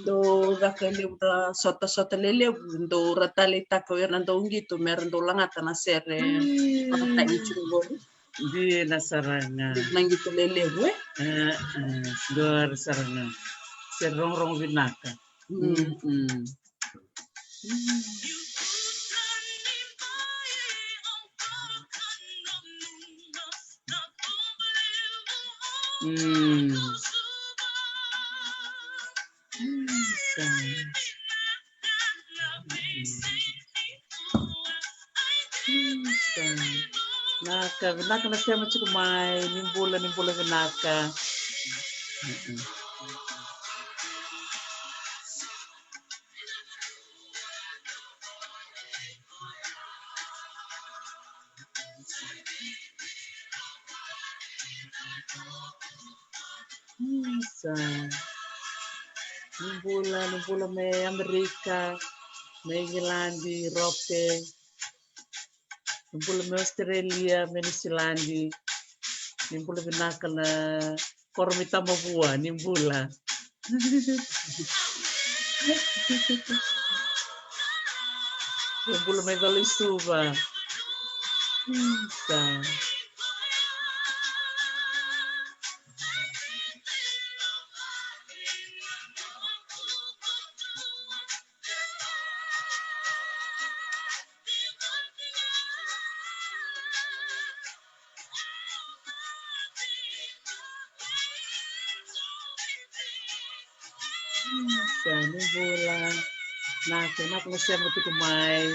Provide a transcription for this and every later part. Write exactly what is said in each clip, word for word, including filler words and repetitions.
Dou caka e levu na sotasota lelevu, dou ra taleitaka o ira na dauqito me ra dou lagata na sere. Mm. Vakatagi tiko qori. Dina sara ga. Na qito lelevu, e? E, e, qori sara ga. Sere rogorogo vinaka. Mm. Mm, mm. Mm. Mm, sa. Mm, sa. Vinaka, vinaka na sema tiko mai, ni bula, ni bula vinaka. Mm-mm. Isa. Ni bula, ni bula mai Amerika, mai Igiladi, Rope. Ni bula mai Australia, mai Niusiladi. Ni bula vinaka na koro mai Tamavua, ni bula. Ni bula mai Colo i Suva. Isa. Sa ni bula. Vinaka, vinaka na sema tiko mai.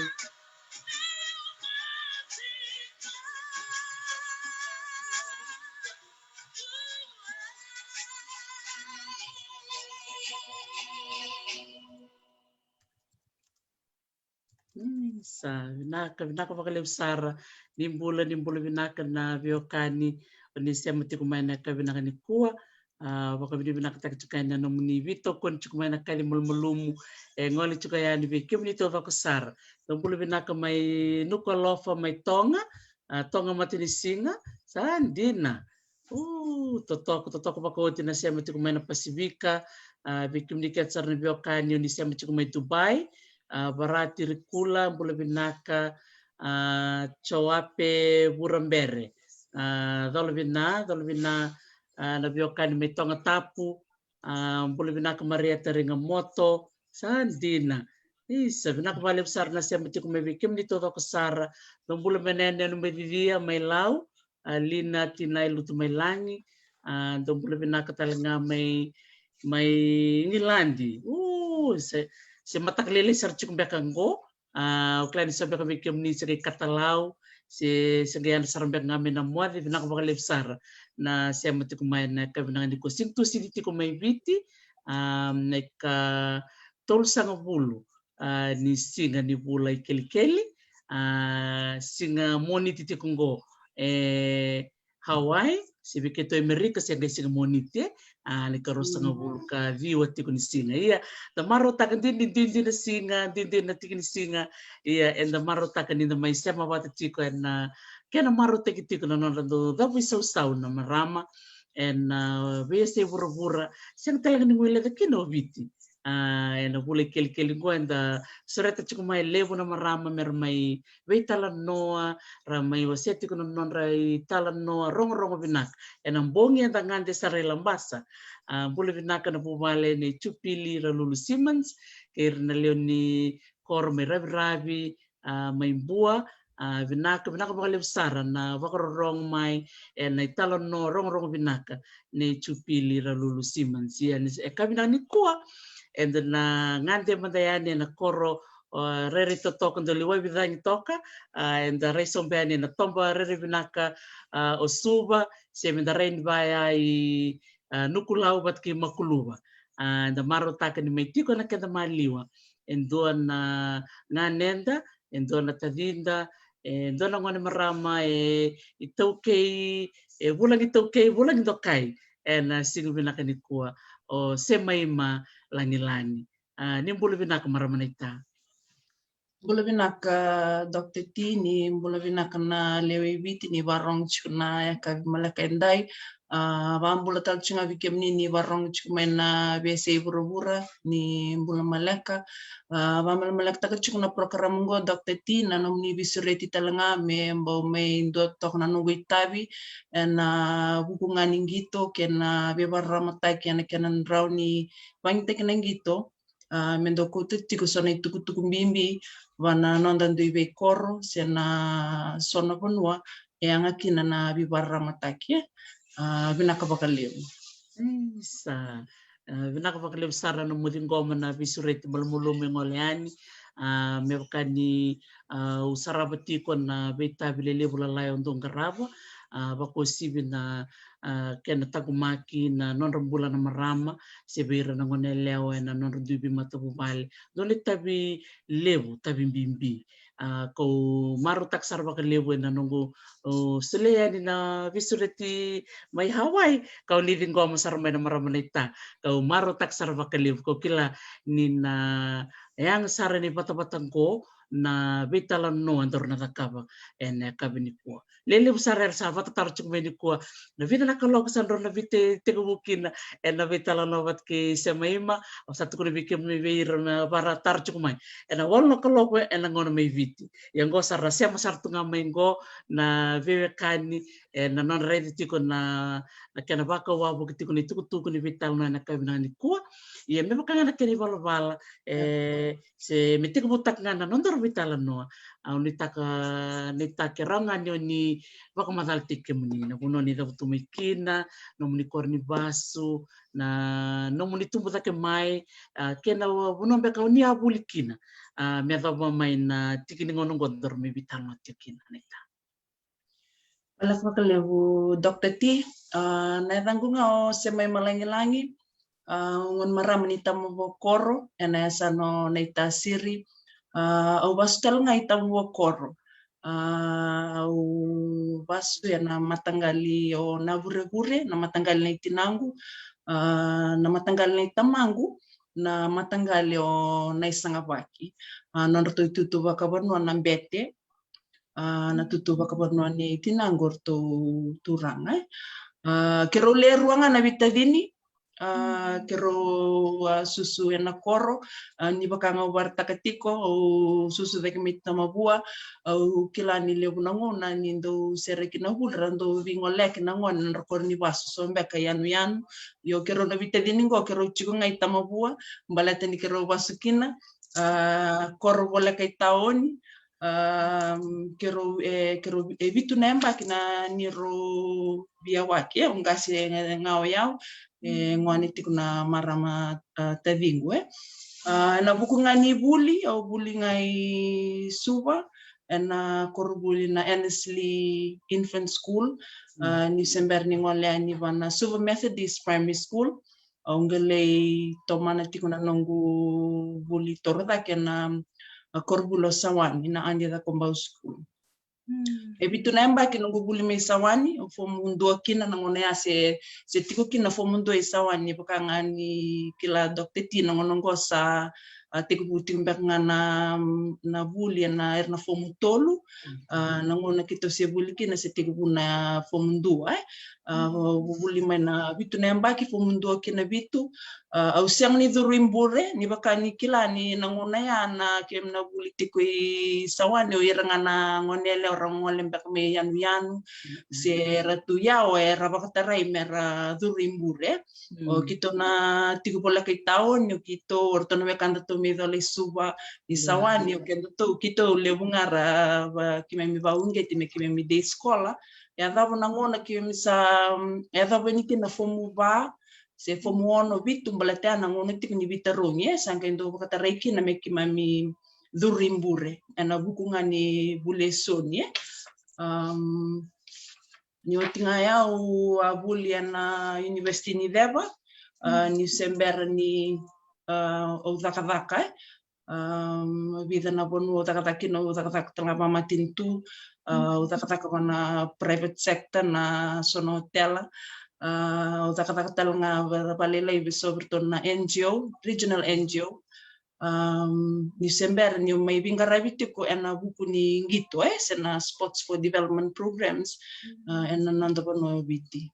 Mm, sa vinaka, vinaka vakalevu sara. Ni bula, ni bula vinaka na veiwekani. O ni sema tiko mai na ka vinaka ni kua. A, vakavinavinakataki tiko yani na nomuni veitokoni tiko mai na kaci malumalumu. E gole tiko yani vei kemuni taucoko sara. Dou bula vinaka mai Nuku'alofa mai Toga. A, Toga Matanisiga. Sa dina. U, totoka, totoka vakaoti na sema tiko mai na Pasifika. A, vei kemuni kece sara na veiwekani o ni sema tiko mai Dubai. A, Varati Rikula, bula vinaka. A, Joape Vurabere. A, colovina, colovina, a, na veiwekani mai Tongatapu. A, bula vinaka Maria Tariga Moto. Sa dina. Isa, vinaka vakalevu sara na sema tiko mai vei kemuni taucoko sara. Dou bula mai na yanuyanu mai Cicia, mai Lau. A, Lina Tinai Lutumailagi. A, dou bula vinaka tale ga mai, mai Igiladi. U, se, se mataka lailai sara tiko beka qo. A, au kila ni sa beka vei kemuni se qai katalau, se, se qai yadra sara beka ga mai na moce, vinaka vakalevu sara na sema tiko mai na ka vinaka ni ko sigi tu sidi tiko mai Viti, a, na ika tolusagavulu, a, ni siga ni vula i Kelikeli, a, siga Moniti tiko qo, e, Hawaii, se vei keitou Amerika, se qai siga Moniti, a, na ika ruasagavulu ka ciwa tiko ni siga. Ia, da marautaka dina, dina, dina siga, dina, dina tiki ni siga. Ia, eda marautaka ni da mai sema vata tiko ena, kena marautaki tiko na nodra dau cavuisausau na marama ena veiyasai vuravura, sega tale ga ni guileca kina o Viti. A, ena vula i Kelikeli qo eda sureta tiko mai levu na marama mera mai veitalanoa, ra mai wasea tiko na nodra italanoa rogorogo vinaka. Ena bogi eda gade sara i Labasa. A, bula vinaka na vuvale nei Jupili Ralulu Simmons, kei ira na lewe ni koro mai Raviravi, a, mai Bua, a, vinaka, vinaka vakalevu sara na vakarorogo mai ena italanoa rogorogo vinaka nei Jupili Ralulu Simmons. Ia, ni, e ka vinaka ni kua, eda na gade mada yani ena koro, a, rairai totoka, dau liwa vei cagi toka, a, eda rai sobu yani ena toba rairai vinaka, a, o Suva, se meda rai ni vaya i, a, Nukulau vata kei Makuluva. A, eda marautaka ni mai tiko na keda maliwa. E dua na ganeda, e dua na tacida, e dua na gone marama, e, iTaukei, e vulagi taukei, vulagi dokai. Ena siga vinaka ni kua, o Semaima Lagilagi. A, ni bula vinaka marama naita. Bula vinaka Doctor T, ni bula vinaka na lewe i Viti ni varogo tiko na yakavi maleka edai. A, vabula tale tiko ga vei kemuni ni varogo tiko mai na veiyasai vuravura, ni bula maleka. A, vamalamalekataka tiko na program qo Doctor T, na nomuni veisureti tale ga me bau mai dua toka na noqu itavi ena vuku ga ni qito kei na veivakararamataki ena kena drau ni vagitaki na qito. A, me dau kauta tiko so na itukutuku bibi vua na noda dui veikoro se na so na vanua e yaga kina na veivakararamataki. A, vinaka vakalevu. Isa. A, vinaka vakalevu sara na nomu ciqoma na veisureti malumalumu e gole yani. A, me vaka ni, a, au sarava tiko na veitavi lelevu lalai au dau qarava. A, vakauasivi na, a, kena taqomaki na nodra bula na marama se vei ira na goneyalewa ena nodra dui veimatavuvale. Dua na itavi levu, tavi bibi. A, kau marautaka sara vakalevu ena noqu, o, solia yani na veisureti mai Hawaii, kau ni ciqoma sara mai na marama naita. Kau marautaka sara vakalevu, kau kila ni na yaga sara ni vatavata qo na veitalanoa daru na cakava ena yakavi nikua. Lelevu sara era sa vatataro tiko mai nikua. Na vica na kaloko sa drau na veitekivu kina ena veitalanoa vata kei Sema Ima, au sa tukuna vei kemuni vei ira na varataro tiko mai. Ena walu na kaloko ena gauna mai Viti. Ia qo sa ra sema sara tu ga mai qo na veiwekani ena nodra raica tiko na, na kena vakawavoki tiko na itukutuku ni veitalanoa ena yakavi nikua. Ia me vaka ga na kena ivalavala, e, se me tekivutaka ga na nodaru veitalanoa. Au nuitaka, nuitaka e rawa ga ni o ni vakamacalataki kemuni na vanua ni cavutu mai kina, nomuni koro ni vasu, na nomuni tubu cake mai, a, kei na vanua beka o ni a vuli kina, a, me yacova mai na tiki ni gauna qo daru mai veitalanoa tiko kina, naita. Vinaka vakalevu Doctor T. A, na yacaqu ga o Sema Ima Lagilagi. A, au gone marama ni Tamavua koro ena yasana o Naitasiri. A, au vasu tale ga i Tamavua koro. A, au vasu ena mataqali o Navurevure, na mataqali nei tinaqu. A, na mataqali nei tamaqu, na mataqali o Naisagavaki. A, nodratou itutu vakavanua na bete. A, na tutu vakavanua nei tinaqu o ratou turaga, e. A, keirau le rua ga na veitacini. A, keirau a susu ena koro. A, ni vaka ga au varataka tiko, au susu cake mai Tamavua. Au kila ni levu na gauna ni dau sereki na vuli ra dau veigoleyaki na gone na nodra koro ni vasu, so beka yanuyanu. Io, keirau na veitacini qo keirau tiko ga i Tamavua baleta ni keirau vasu kina. A, koro voleka i taoni. A, keirau, e, keirau, e vitu na yabaki na neirau veiyawaki, e, au qase ga o yau, e, gone tiko na marama, a, taciqu, e. A, ena vuku ga ni vuli, au vuli ga i Suva ena koronivuli na Annesley Infant School. A, niu se bera ni gole yani vua na Suva Methodist Primary School. Au qai lai tomana tiko na noqu vuli torocake ena, a, koronivuli o Sawani, na Adi Cakobau School. E vitu na yabaki noqu vuli mai Sawani, au fomu dua kina na gauna ya se, se tiko kina fomu dua i Sawani, vaka ga ni kila Doctor T na gauna qo sa, a, tekivu tiko beka ga na, na vuli ena, era na fomu tolu. A, na gauna keitou se vuli kina se tekivu na fomu dua, e. A, au vuli mai na vitu na yabaki, fomu dua ki na vitu. A, au sega ni curu i bure, ni vaka ni kila ni na gauna ya na keimami na vuli tiko i Sawani, o ira ga na goneyalewa ra gole beka mai yanuyanu se ra tu yawa, era vakatarai mera curu i bure. O keitou na tiko voleka i taoni, o keitou, o ratou na wekadatou mai Cola i Suva, i Sawani, o kedatou, keitou levu ga ra, va, keimami vakauqeti me keimami day scholar. Yacova na gauna keimami sa, mm, yacova yani kina fomu va se fomu ono, vitu, baleta ya na gauna tiko ni veitarogi, e, sa qai dau vakatarai kina me keimami curu i bure ena vuku ga ni vuli e soni, e. Am, ni oti ga ya au a vuli ena University ni Ceva, a, niu se bera ni, a, au cakacaka, e. Am, vica na vanua au cakacaka kina, au cakacaka tale ga vakamatanitu, a, au cakacaka vua na private sector, na so na otela, a, au cakacaka tale ga va, vakalailai vei so vei ratou na N G O, regional N G O. Um, niu se bera niu mai veiqaravi tiko ena vuku ni qito, e, se na sports for development programs, uh, ena noda vanua o Viti.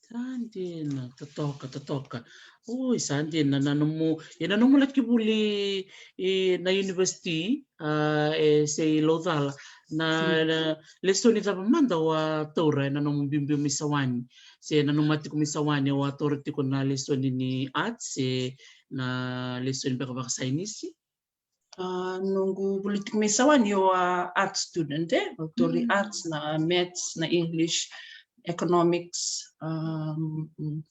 Sa dina, totoka, totoka. Oi, sa dina, na nomu, e na nomu laki vuli, e, na university, a, e, se i Laucala. Na, na lesoni cava mada o a taura, e na nomu biubiu mai Sawani. Se na nomu a tiko mai Sawani, o a taura tiko na lesoni ni arts, se na lesoni beka vakasainisi. A, noqu vuli tiko mai Sawani o a arts student, e? Au tauri arts, na maths, na English, economics, um, mm,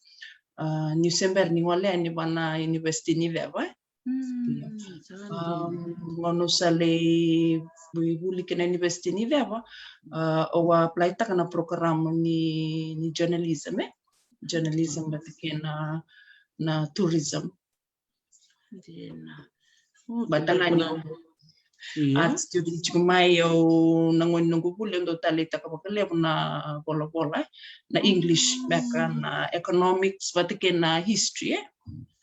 a, niu se bera ni gole yani va na University ni Veva, e? Um, gauna au sa lai vuli kina University ni Veva, a, au a apply taka na program ni, ni journalism, e? Journalism vata kei na, na tourism. Dina. Vata ga ni arts student tiko mai, au na gone noqu vuli, au dau taleitaka vakalevu na volavola, e? Na English beka, na economics vata kei na history, e?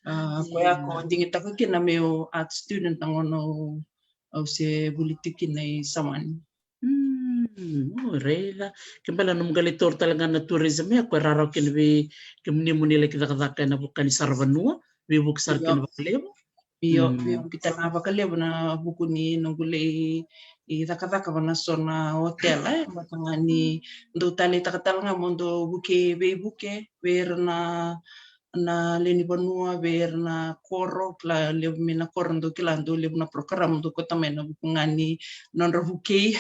A, koya ko digitaka kina meu arts student na gauna au, au se vuli tiko kina i Sawani. Mm, o, raica. Ke bale nomu qai lai taura tale ga na tourism, e, ko e rawarawa kina vei kemuni mo ni laki cakacaka ena vuka ni saravanua, veivuke sara kina vakalevu. Io, veivuke tale ga vakalevu na vuku ni noqu lai cakacaka va na so na hotel, e, vata ga ni dau taleitaka tale ga mo dau vukei veivuke vei ira na, na lewe ni vanua, vei ira na koro, kila levu mai na koro dau kila, dau levu na program dau kauta mai na vuku ga ni nodra vukei.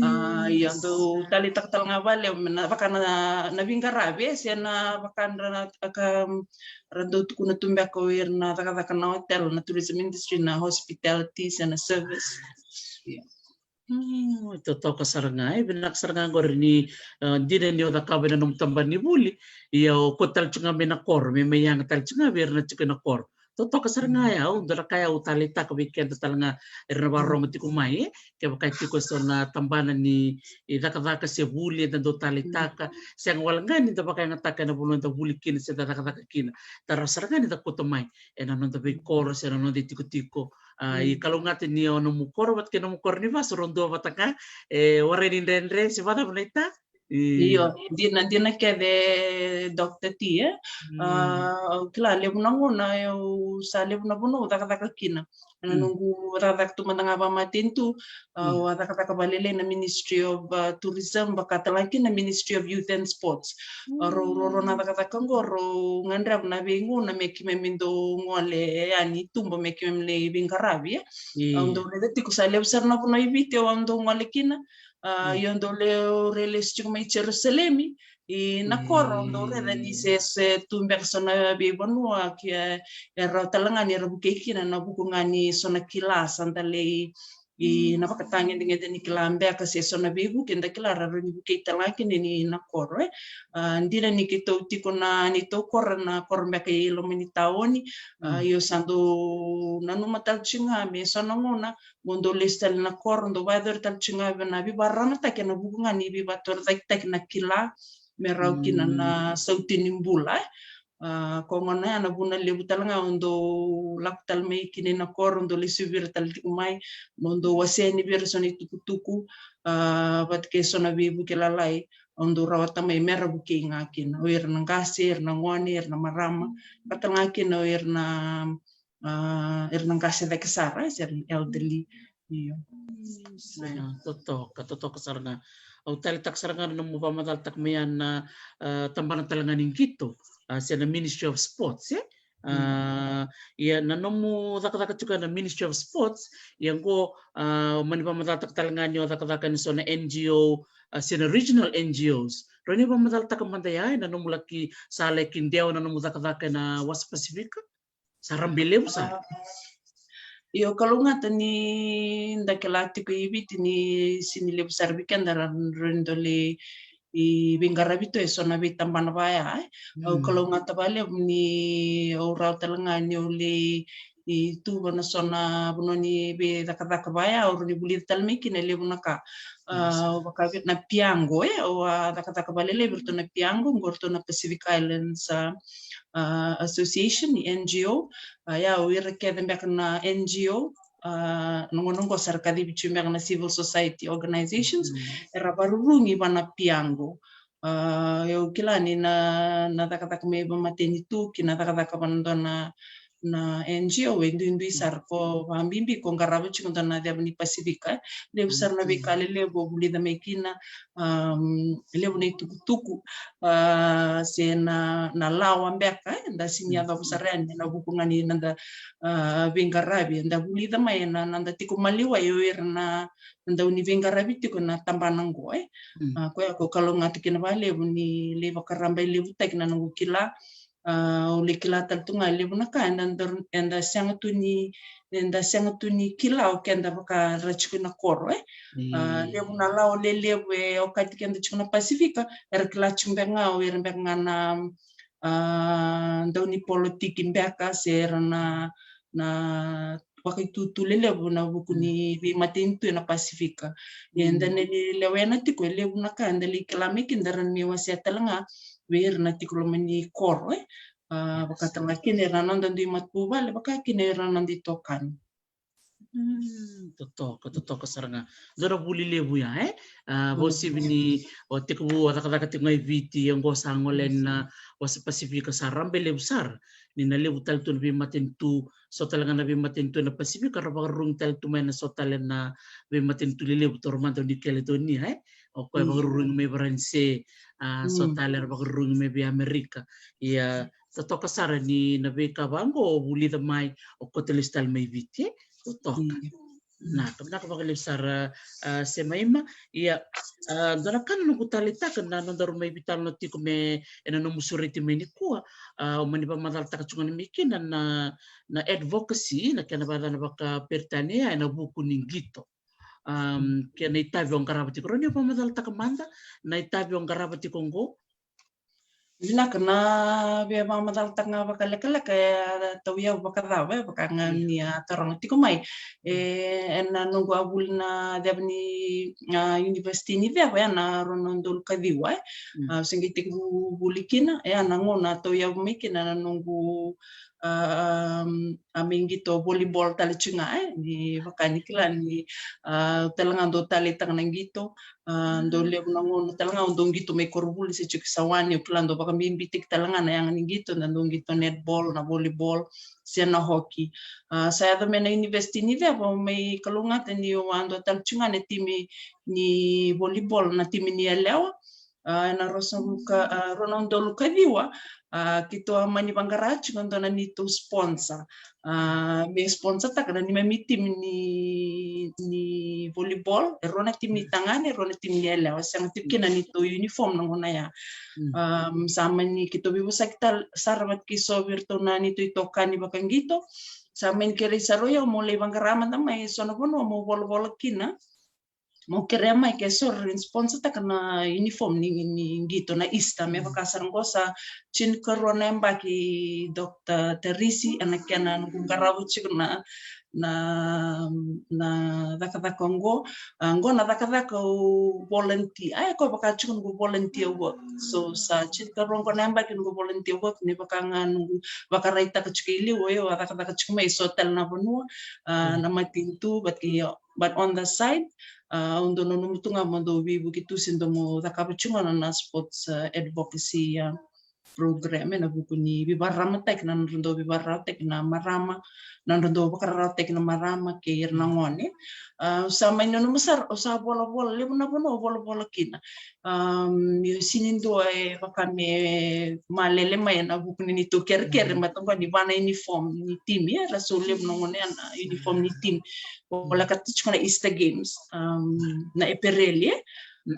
A, ia dau taleitaka tale ga vakalevu me na vaka na, na veiqaravi, e, se na vaka dra na ka ra dau tukuna tu beka o ira na cakacaka na hotel, na tourism industry, na hospitality, se na service. Ia. Mm, totoka sara ga, e, vinaka sara ga qori ni, a, dina ni o cakava ena nomu tabana ni vuli, ia o kauta tale tu ga mai na koro, me mai yaga tale tu ga vei ira na tiko ena koro. Totoka sara ga ya, au dau na ka ya au taleitaka vei keda tale ga era na vakarorogo tiko mai, e, kevaka e tiko eso na tabana ni, e, cakacaka se vuli eda dau taleitaka, sega wale ga ni da vakayagataka ena vanua eda vuli kina se da cakacaka kina. Da rawa sara ga ni da kauta mai ena noda veikoro se na noda itikotiko. A, i kalougata ni o nomu koro vata kei nomu koro ni vasu rau dua vata ga, e, warai ni dredre se vacava na ita. Io, dina, dina kece, Doctor T, e? A, au kila levu na gauna, au sa levu na vanua au cakacaka kina. Ena noqu cakacaka tu mada ga vakamatanitu, a, au a cakacaka vakalailai na Ministry of, a, Tourism, vaka tale ga kina Ministry of Youth and Sports. A, rau, rau, rau na cakacaka oqo, rau gadreva na veigauna me keimami dau gole yani tuba me keimami lai veiqaravi, e? Au dau raica tiko sa levu sara na vanua i Viti au dau gole kina. A, ia au dau lai, au lai lesu tiko mai Jerusalemi, i na koro, au dau raica ni se, se tu beka so na veivanua ke, e, rawa tale ga ni ra vukei kina na vuku ga ni so na kila sa da lai, i na vakatagedegede ni kila beka se so na veivuke da kila ra rawa ni vukei tale ga kina ni na koro, e. A, dina ni keitou tiko na neitou koro, na koro beka i loma ni taoni, a, ia au sa dau nanuma tale tiko ga me so na gauna mo dou lesu tale na koro, dou vakayacori tale tiko ga na veivakararamataki ena vuku ga ni veivakatorocaketaki na kila me rawa kina na sauti ni bula, e. A, ko gona ya na vuna levu tale ga o dou lako tale mai kina ina koro, o dou lesu vei ira tale tiko mai, mo dou wasea yani vei ira so na itukutuku, a, vata kei so na veivuke lalai o dou rawata mai me ra vukei ga kina o ira na qase, ira na gone, ira na marama, vata ga kina o ira na a, era na qase cake sara, se era na elderly. Io. Mm, sa, totoka, totoka sara ga. Au taleitaka sara ga na nomu vakamacalataka mai ya na, a, tabana tale ga ni qito, a, se na Ministry of Sports, e? A, ia na nomu cakacaka tiko na Ministry of Sports, ia qo, a, mani vakamacalataka tale ga ni o cakacaka ena so na N G O, a, se na regional N G Os. Rawa ni vakamacalataka mada ya, e, na nomu laki, sa laki dewa na nomu cakacaka ena Wasa Pasifika? Sa ra belevu sa. A, io, kalougata ni da kila tiko i Viti ni sini levu sara vei keda ra rawa ni dau lai veiqaravi tu e so na veitabana vaya, e. Au kalougata vakalevu ni au rawa tale ga ni au lai tuva na so na vanua ni veicakacaka vaya, au rawa ni vulica tale mai kina e levu na ka. Ah, o vaka vei na Piago, e, o a cakacaka vakalailai vei iratou na Piago, qo iratou na Pacific Islands, ah, ah, Association, ni N G O. Ah, ia, o ira kece beka na N G O, ah, na gauna qo sa ra kacivi tiko beka na civil society organizations, era vakarurugi vua na Piago. Ah, au kila ni na, na cakacaka mai vakamatanitu kei na cakacaka vua na dua na, na N G O e duidui sara, ko vakabibi ko qarava tiko dua na ceva ni Pasifika, e. Levu sara na veika lelevu o vulica mai kina, am, levu na itukutuku, ah, se na, na lawa beka, e, da sega ni yacova sara yani ena vuku ga ni noda, ah, veiqaravi, da vulica mai ena, na noda tiko maliwai o ira na, na dau ni veiqaravi tiko na tabana qo, e. Mm. Ah, koya ko kalougata kina vakalevu ni lai vakarabailevutaki na noqu kila. Ah, au lai kila tale tu ga levu na ka eda, eda, eda sega tu ni, eda sega tu ni kila o keda vaka ra tiko ena koro, e. Ah, levu na lawa lelevu e okati keda tiko na Pasifika, era kila tiko beka ga o ira beka ga na, ah, dau ni politiki beka se era na, na vakaitutu lelevu ena vuku ni veimatanitu ena Pasifika. Ia eda na lai lewena tiko e levu na ka eda lai kila mai kina, da rawa ni mai wasea tale ga vei ira na tiko loma ni koro, e. Ah, vaka tale ga kina ira na noda dui matavuvale, vaka kina ira na noda itokani. Mm, totoka, totoka sara ga. Dua na vuli levu ya, e? Ah, vakauasivi ni o tekivu a cakacaka tiko ga i Viti, e qo sa gole na wasa Pasifika, sa rabailevu sara. Ni na levu tale tu na veimatanitu, so tale ga na veimatanitu ena Pasifika, ra vakarurugi tale tu mai na so tale na veimatanitu lelevu, taura mada o New Caledonia, e? O koya vakarurugi mai Varanise, ah, so tale ra vakarurugi mai vei Amerika. Ia, totoka sara ni na veika vaqo o vulica mai, o koto lesu tale mai Viti, e? Totoka. Vinaka, vinaka vakalevu sara, ah, Semaima. Ia, ah, dua na ka na noqu taleitaka na nodaru mai veitalanoa tiko me ena nomu sureti mai nikua, ah, o mani vakamacalataka tiko ga mai kina na, na advocacy, na kena vakayacana vakaperitania ena vuku ni qito. Am, kena itavi o qarava tiko, rawa ni vakamacalataka mada na itavi o qarava tiko qo? Vinaka, na via vakamacalataka ga vakalekaleka, e, tauyavu vakacava, e, vaka ga ni a taroga tiko mai. E, ena noqu a vuli na ceva ni, ah, university ni ceva, e, na rua na udolu ka ciwa, e. Ah, au se qai tekivu vuli kina, e, na gauna a tauyavu mai kina na noqu, ah, am, a mai qito volleyball tale tiko ga, e, ni vaka ni kila ni, ah, tale ga dau taleitaka na qito, ah, dau levu na gauna tale ga au dau qito mai koronivuli se tiko i Sawani, au kila dau vakabibitaki tale ga na yaga ni qito, da dau qito netball, na volleyball, se na hockey. Ah, sa yaco mai na university ni ceva, au mai kalougata niu a dua tale tiko ga na timi ni volleyball, na timi ni yalewa. Ah, ena rua sagavulu ka, ah, rua na udolu ka ciwa, ah, keitou a mani vaqara tiko e dua na neitou sponsor. Ah, me sponsor taka na neimami timi ni, ni volleyball, e rua na timi ni tagane, e rua na timi ni yalewa, sega tiko kina na neitou uniform na gauna ya. Am, sa mani keitou veivosaki tale sara vata kei so vei iratou na neitou itokani vakaqito. Sa mani kerei sara o yau meu lai vaqara mada mai e so na vanua meu volavola kina. Meu kerea mai ke so era sponsor taka na uniform ni, ni qito na Easter, me vaka sara qo sa tinikarua na yabaki Doctor Tarisi, ena kena noqu qarava tiko na, na, na cakacaka qo. Ah, qo na cakacaka au volunteer. Ai, ko vaka tiko noqu volunteer work. So, sa tinikarua qo na yabaki noqu volunteer work, ni vaka ga noqu vakaraitaka tiko i liu, o yau a cakacaka tiko mai so tale na vanua, ah, na matanitu, but, but on the side, ah, au dau nanuma tu ga meu dau veivuke tu se dau meu cakava tiko ga na, na sports, ah, advocacy, ah, program ena vuku ni veivakararamataki, na nodra dau veivakararawataki na marama, na nodra dau vakararawataki na marama kei ira na gone. Ah, au sa mai nanuma sara, au sa volavola, levu na vanua au volavola kina. Am, io, sega ni dua e vaka me malele mai ena vuku ni neitou kerekere, baleta qo ni va na uniform ni timi, e, era sau levu na gauna ya na uniform ni timi. Voleka tiko na Easter Games, am, na Epereli, e.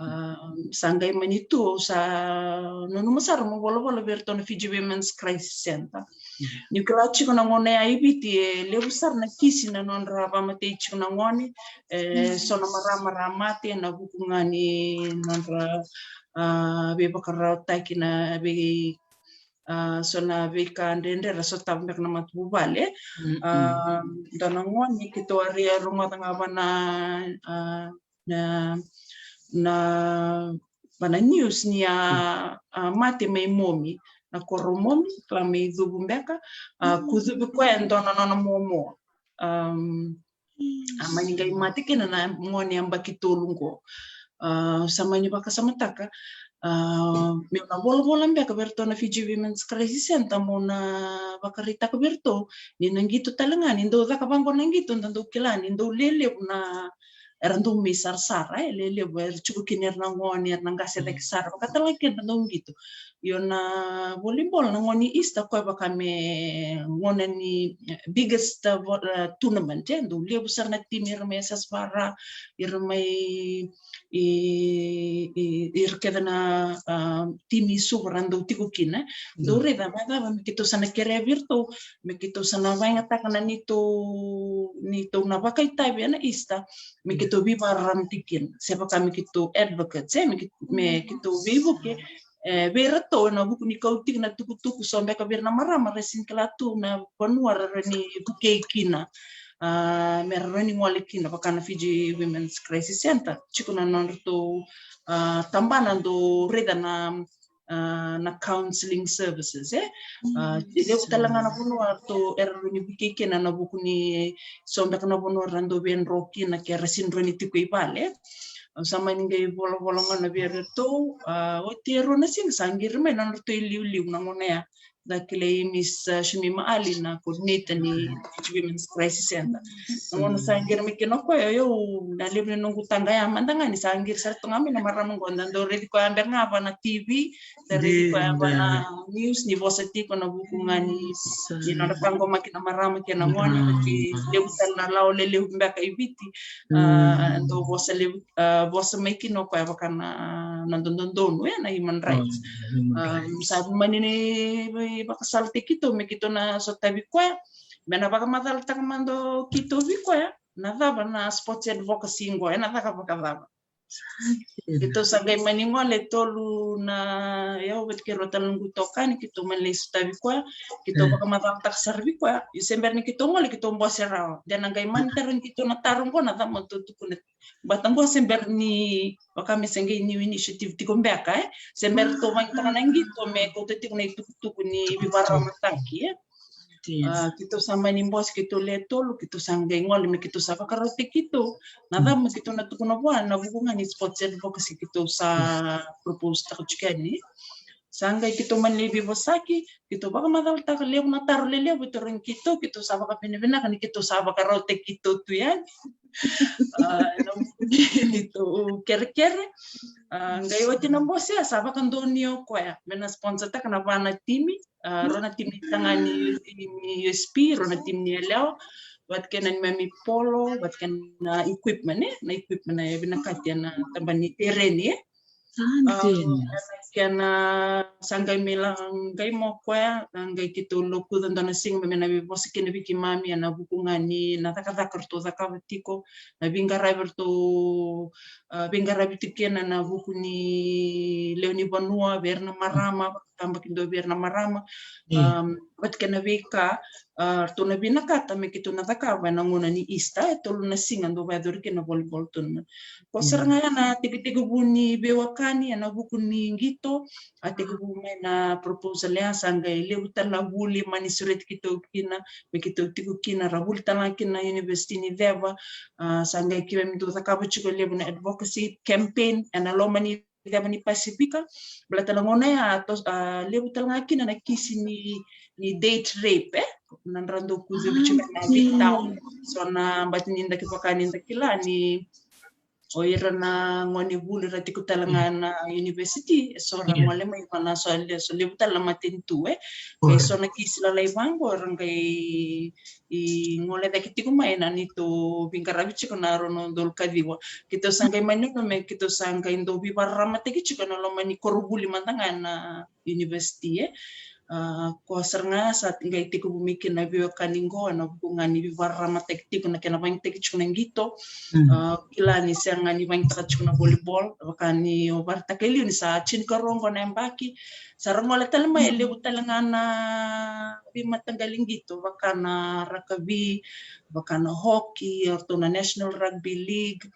Am, sa qai mani tu, au sa nanuma sara meu volavola vei iratou na Fiji Women's Crisis Centre. Niu kila tiko na gauna ya i Viti e levu sara na kisi na nodra vakamatei tiko na gone, e, so na marama ra mate ena vuku ga ni nodra, ah, veivakararawataki na vei, ah, so na veika dredre ra sotava beka na matavuvale. Ah, dua na gone keitou a rai rogoca ga va na, ah, na na, va na news ni a, a mate mai Momi, na koro Momi, kila mai Cuvu beka, a kucuvi koya e dua na nona momo. Um, a mani qai mate kina na gone yabaki tolu qo. A, sa mani vakasamataka, a, meu na volavola beka vei iratou na Fiji Women's Crisis Center, meu na vakaraitaka vei iratou ni na qito tale ga, ni dau caka vaqo na qito, da dau kila ni dau lelevu na, era dau mai sarasara, e lelevu, era tiko kina era na gone, era na qase cake sara, vaka tale ga kina na dau qito. Io, na volleyball, na gauna ni Easter, koya vaka me gauna ni, eh, biggest, uh, vo-, uh, tournament, e dau levu sara na timi, ira mai S S Vara, ira mai, i, i, ira kece na, uh, timi i Suva ra dau tiko kina. Dau raica me cava me keitou sa na kerea vei iratou, me keitou sa na vakayagataka na neitou, neitou na vakaitavi ena Easter, me keitou veivakararamataki kina, se vaka me keitou advocates, e, me kei-, me keitou veivuke, e, vei iratou ena vuku ni kau tiko na tukutuku, so beka vei ira na marama ra sega ni kila tu na vanua ra rawa ni vukei kina, a, me ra rawa ni gole kina, vaka na Fiji Women's Crisis Center, tiko na nodratou, a, tabana dau raica na, a, na counseling services, e. A, e levu tale ga na vanua ratou, era rawa ni vukei kina ena vuku ni so beka na vanua ra dau veidro kina ke ra sega ni rawa ni tiko i vale. Au sa mani qai volavola gona vei iratou, a, oti e rua na siga sa qiri mai na nodratou iliuliu na gauna ya. Da kilai Miss, a, Shumima Ali, na coordinator ni Fiji Women's Crisis Center. Na gauna sa qiri mai kina o koya, io, na levu ni noqu taqaya mada ga ni sa qiri sara tu ga mai na marama qo, da dau raici koya beka ga va na T V, da raici koya va na news ni vosa tiko ena vuku ga ni, ni nona taqomaki na marama kei na gone, ni levu tale na lawa lelevu beka i Viti, a, dau vosa levu, a, vosa mai kina o koya vaka na, na dodonu, e, na human rights. A, sa mani ni vakasalataki keitou me keitou na sotavi koya, me na vakamacalataka mada o keitou vei koya na cava na sports advocacy qo, ena caka vakacava. Keitou sa qai mani gole tolu na, o au vata kei rua tale noqu itokani, keitou mani lai sotavi koya, keitou vakamacalataka sara vei koya. Io, se bera ni keitou gole, keitou bose rawa. De na qai mani tarogi keitou na taro qo, na cava mo tou tukuna. Baleta qo se bera ni, vaka me se qai new initiative tiko beka, e. Se bera tou vakayagataka na qito me kauta tiko na itukutuku ni veivakararamataki, e. A, keitou sa mani bose, keitou le tolu, keitou sa qai gole me keitou sa vakarautaki keitou na cava me keitou na tukuna vua ena vuku ga ni sports advocacy keitou sa propose taka tiko yani. Sa qai keitou mani lai veivosaki, keitou vakamacalataka, levu na taro lelevu e tarogi keitou, keitou sa vakavinavinaka ni keitou sa vakarautaki keitou tu yani. A, ena vuku ni neitou kerekere. A, qai oti na bose, a, sa vakadonuya o koya me na sponsortaka na va na timi, a, rua na timi taga ni, ni U S P, rua na timi ni yalewa, vata kei na neimami polo, vata kei na equipment, e, na equipment e vinakati ena tabana ni tereni, e. A, kena sa qai mai la qai mai o koya, a, qai keitou lokuca dua na siga me na veivosa kina vei keimami ena vuku ga ni na cakacaka ratou cakava tiko, na veiqaravi ratou, a, veiqaravi tiko kina ena vuku ni lewe ni vanua vei ira na marama, vakatabakidua vei ira na marama, a, vata kei na veika, a, ratou na vinakata me keitou na cakava ena gauna ni Easter, e tolu na siga dau vakayacori kina na volleyball tournament. Ko sara ga ya na tekitekivu ni veiwekani ena vuku ni qito, a tekivu mai na proposal ya, sa qai levu tale na vuli mani sureti keitou kina, me keitou tiko kina, ra vuli tale ga kina na University ni Ceva, a, sa qai keimami dau cakava tiko levu na advocacy campaign ena loma ni Ceva ni Pasifika, baleta na gauna ya, a, levu tale ga kina na kisi ni, ni date rape, e, na dra dau kucuvi tiko na veitau. So na bati ni da kevaka ni da kila ni o ira na gone vuli ra tiko tale ga na university, e so ra gole mai va na so le, so levu tale na matanitu, e. E so na kisi lalai vaqo ra qai gole cake tiko mai na neitou veiqaravi tiko na rua na udolu ka ciwa. Keitou sa qai mani nanuma me keitou sa qai dau veivakararamataki tiko ena loma ni koronivuli mada ga na university, e. A, ko sara ga sa qai tekivu mai kina na veiwekani qo ena vuku ga ni veivakararamataki tiko na kena vakayagataki tiko na qito. A, kila ni sega ni vakayagataka tiko na volleyball, vaka ni o vakaraitaka e liu ni sa tinikarua qo na yabaki. Sa ra gole tale mai e levu tale ga na veimataqali qito, vaka na rakavi, vaka na hockey, o ratou na National Rugby League.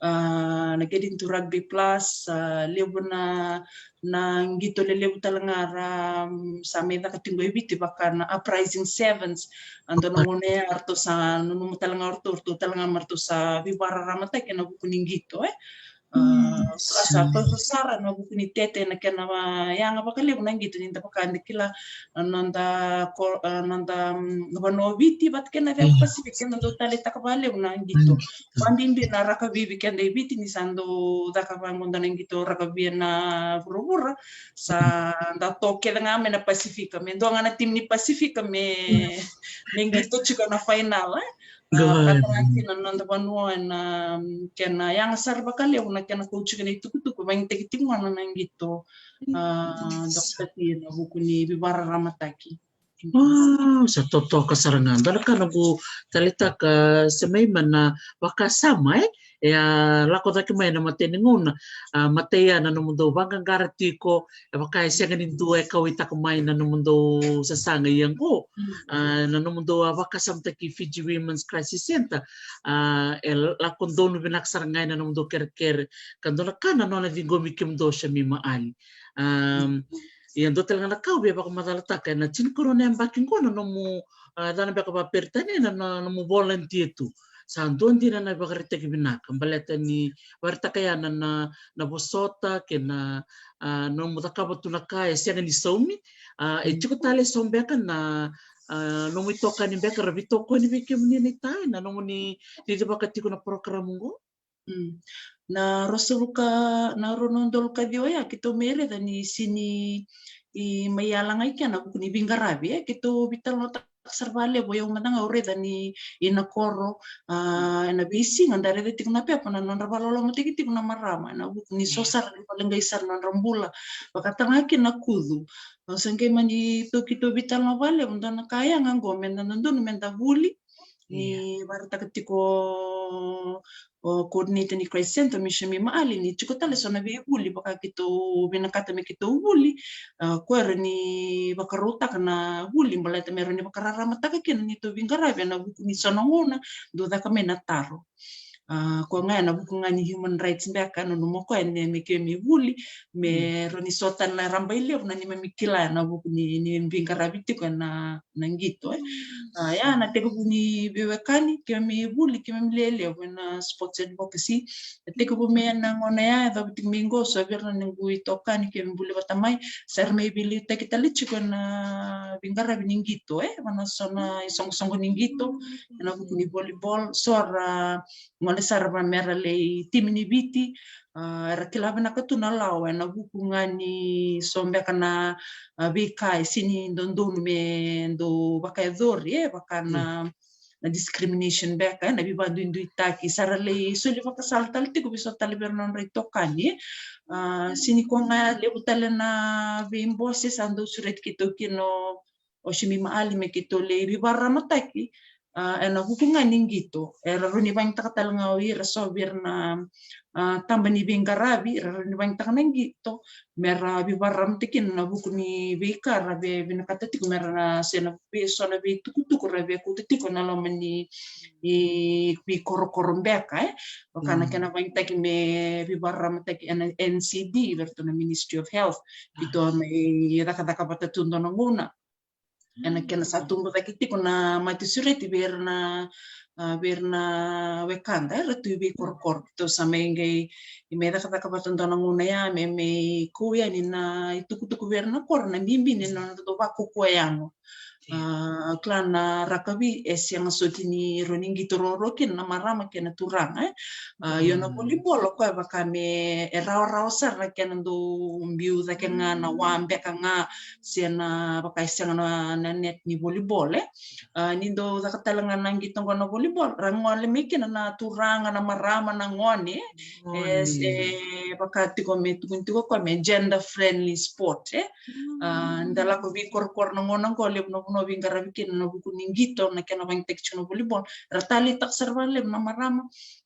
ah, na Geddington Rugby Plus, ah, levu na, na qito lelevu tale ga ra, mm, sa mai caka tiko e Viti, vaka na Uprising Sevens, a dua na gauna ya ratou sa nanuma tale ga o ratou, ratou tale ga me ratou sa veivakararamataki ena vuku ni qito, e. Ah, sa toso sara ena vuku ni tete na kena va-, yaga vakalevu na qito, ni da vaka da kila, ah, noda ko-, ah, noda, mm, vanua o Viti vata kei na Pacific, keda dau taleitaka vakalevu na qito. Vabibi na rakavi vei keda e Viti, ni sa dau caka vaqo dua na qito rakavi ena vuravura, sa da to kece ga mai na Pasifika, me dua ga na timi ni Pasifika me, me qito tiko na final, e. Ah, vaka tale ga kina na noda vanua ena, mm, kena yaga sara vakalevu na kena kau tiko na itukutuku, vakayagataki tiko ga na qito, ah, doka tiko ena vuku ni veivakararamataki. Wow, sa totoka sara ga. Dua na ka noqu taleitaka, se mai ma na vakasama, e? E a lako cake mai na matai ni gauna, a, matai ya na nomudou vaqaqara tiko, e vaka e sega ni dua e kauaitaka mai na nomudou sasaga ia qo. A, na nomudou a vakasamataki Fiji Women's Crisis Centre, a, e lako donu vinaka sara ga ena nomudou kerekere. Ka dua na ka na nona ciqomi kemudou Shamima Ali. Am, ia dua tale ga na ka au via vakamacalataka, ena tinikarua na yabaki qo na nomu, a, yacana beka vakaperitania na, na nomu volunteer tu. Sa dua dina na ivakaraitaki vinaka, baleta ni vakaraitaka ya na, na, na vosota kei na, a, nomu cakava tu na ka e sega ni saumi. A, e tiko tale eso beka na, a, nomu itokani beka ra veitokoni vei kemuni na itai, na nomuni cicivaka tiko na porokaramu qo? Mm. Na rua sagavulu ka, na rua na udolu ka ciwa ya, keitou mai raica ni sini, i, mai yala ga i kena vuku ni veiqaravi, e, keitou veitalanoataka sara vakalevu, o yau mada ga au raica ni ina koro, a, ena veisiga da raica tiko na pepa na nodra vakalolomataki tiko na marama ena vuku ni so sara ni vakaleqai sara na nodra bula, vaka tale ga kina na kucu. Au sa qai mani tou, keitou veitalanoa vakalevu, dua na ka yaga qo meda dodonu meda vuli, ni vakaraitaka tiko o coordinator ni Crisis Centre, o Shamima Ali, ni tiko tale so na veivuli vaka keitou vinakata me keitou vuli, a, ko ira ni vakarautaka na vuli baleta me rawa ni vakararamataka kina neitou veiqaravi ena vuku ni so na gauna dou caka mai na taro. A, koya ga ena vuku ga ni human rights beka, nanuma o koya ni me keimami vuli me rawa ni so tale na rabailevu na neimami kila ena vuku ni, ni veiqaravi tiko ena na qito, e. A, ya na tekivu ni veiwekani, keimami vuli, keimami lelevu ena sports advocacy. Na tekivu mai ena gauna ya, e yacova tiko mai qo, so vei ira na noqu itokani keimami vuli vata mai, sa ra mai veiliutaki tale tiko ena veiqaravi ni qito, e, vaka na so na isoqosoqo ni qito ena vuku ni volleyball, so ra gole sara va mera lai timi ni Viti, a, era kila vinaka tu na lawa ena vuku ga ni so beka na, a, veika e sini dodonu me dou vakayacori, e, vaka na, na discrimination beka, e, na veivakaduiduitaki, sa ra lai soli vakasala tale tiko vei so tale vei ira na nodra itokani, e. A, sini koya ga levu tale na veibose sa dau sureti keitou kina o o Shamima Ali me keitou lai veivakararamataki, a, ena vuku ga ni qito. Era rawa ni vakayagataka tale ga o ira so vei ira na, a, taba ni veiqaravi, era rawa ni vakayagataka na qito mera veivakararamataki kina ena vuku ni veika ra via vinakata tiko mera na, se na vei, so na veitukutuku ra via kauta tiko ena loma ni, i, veikorokoro beka, e. Vaka na kena vakayagataki me veivakararamataki ena N C D, vei iratou na Ministry of Health, keitou a mai cakacaka vata tu dua na gauna. Ena kena sa tubu cake tiko na mate sureti vei ira na, a, vei ira na wekada era tu i veikorokoro. Keitou sa mai qai, i mai cakacaka vata dua na gauna ya me, me kau yani na itukutuku vei ira na koro na bibi ni nodra dau vakaukauwa yago. A, kila na rakavi e sega soti ni rawa ni qito ruarua kina na marama kei na turaga, e. A, io na volleyball o koya vaka me e rawarawa sara na kena dau biu cake ga na wa beka ga, se na vaka e sega na, na net ni volleyball, e. A, ni dau caka tale ga na qito qo na volleyball, ra gole mai kina na turaga, na marama, na gone, e, e vaka tiko me tukuni tiko o koya me gender friendly sport, e. A, da lako veikorokoro na gauna qo, levu na vanua veiqaravi kina na vuku ni qito, na kena vakayagataki tiko na volleyball, ra taleitaka sara vakalevu na marama,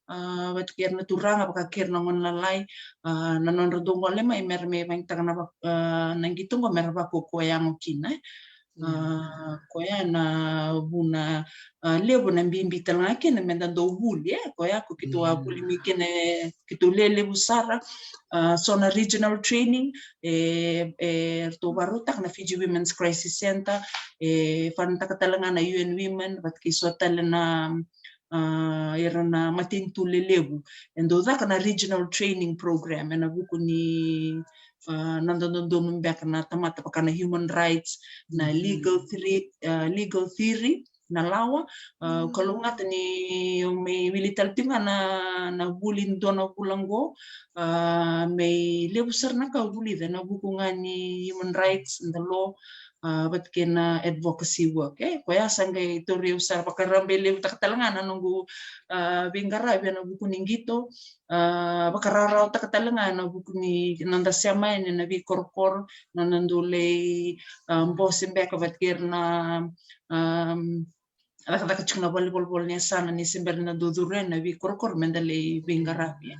a, vata kei ira na turaga, vaka kei ira na gone lalai, a, na nodra dau gole mai mera mai vakayagataka na va-, a, na qito qo mera vakaukauwa yago kina, e. A, koya na vuna, a, levu na bibi tale ga kina me da dau vuli, e, koya ko keitou a vuli mai kina, e, keitou lelevu sara, a, so na regional training, e, e ratou vakarautaka na Fiji Women's Crisis Center, e fanataka tale ga na U N Women, vata kei so tale na, a, ira na matanitu lelevu. E dau caka na regional training program ena vuku ni, a, na dodonu beka na tamata vaka na human rights, na legal theory, a, legal theory, na lawa. A, au kalougata ni au mai wili tale tiko ga na, na vuli dua na vula oqo, a, me levu sara na ka au vulica ena vuku ga ni human rights, the law, a, vata kei na advocacy work. E, koya sa qai tauri au sara, vakarabailevutaka tale ga na noqu, a, veiqaravi ena vuku ni qito, a, vakararawataka tale ga ena vuku ni noda sema yani ena veikorokoro, na noda dau lai, a, bose beka vata kei ira na, a, cakacaka tiko na valenivolavola ni yasana ni se bera ni da dau curu yani na veikorokoro me da lai veiqaravi.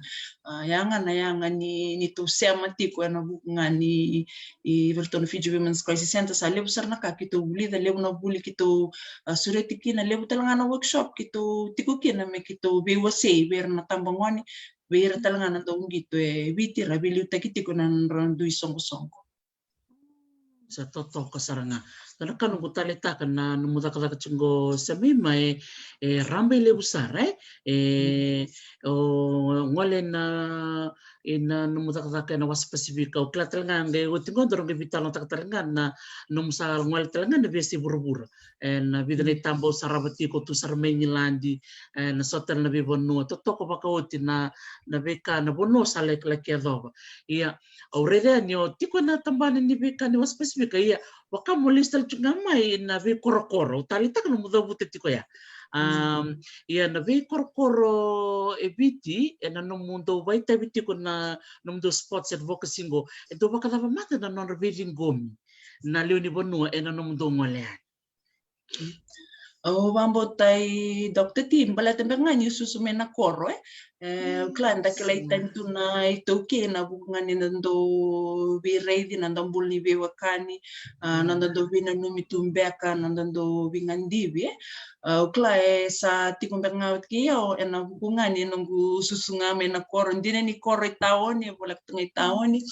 A, ya ga na yaga ni, ni tou sema tiko ena vuku ga ni, i, vei iratou na Fiji Women's Crisis Center, sa levu sara na ka keitou vulica, levu na vuli keitou, a, sureti kina, levu tale ga na workshop keitou tiko kina me keitou veiwasei vei ira na tabagone, vei ira tale ga na dauqito e Viti, ra veiliutaki tiko ena nodra dui soqosoqo. Sa totoka sara ga. Dua na ka noqu taleitaka na nomu cakacaka tiko qo, Semaima, e, e rabailevu sara, e, e, o gole na, ina nomu cakacaka ena wasa Pasifika. Au kila tale ga qai oti qo daru qai veitalanoataka tale ga na nomu sa gole tale ga na veiyasai vuravura. E, na vica na itaba au sarava tiko tu sara mai Igiladi, e, na so tale na veivanua, totoka vakaoti na, na veika, na vanua au sa laki, laki yacova. Ia, au raica ni o tiko ena tabana ni veika ni wasa Pasifika, ia, vaka mo lesu tale tiko ga mai na veikorokoro, au taleitaka nomu cavuta tiko ya. Am, ia, na veikorokoro e Viti, ena nomudou vakaitavi tiko na nomudou sports advocacy qo, e dau vakacava mada na nodra veiciqomi na lewe ni vanua ena nomudou gole yani? Au vakabauta, Doctor T, baleta beka ga niu susu mai na koro, e. E, au kila da kilai tani tu na iTaukei ena vuku ga ni da dau veiraici, na noda bula ni veiwekani, a, na noda dau veinanumi tu beka, na noda dau veigadivi, e. A, au kila e sa tiko beka ga vata kei au ena vuku ga ni noqu susu ga mai na koro, dina ni koro e taoni, e voleka tu ga e taoni.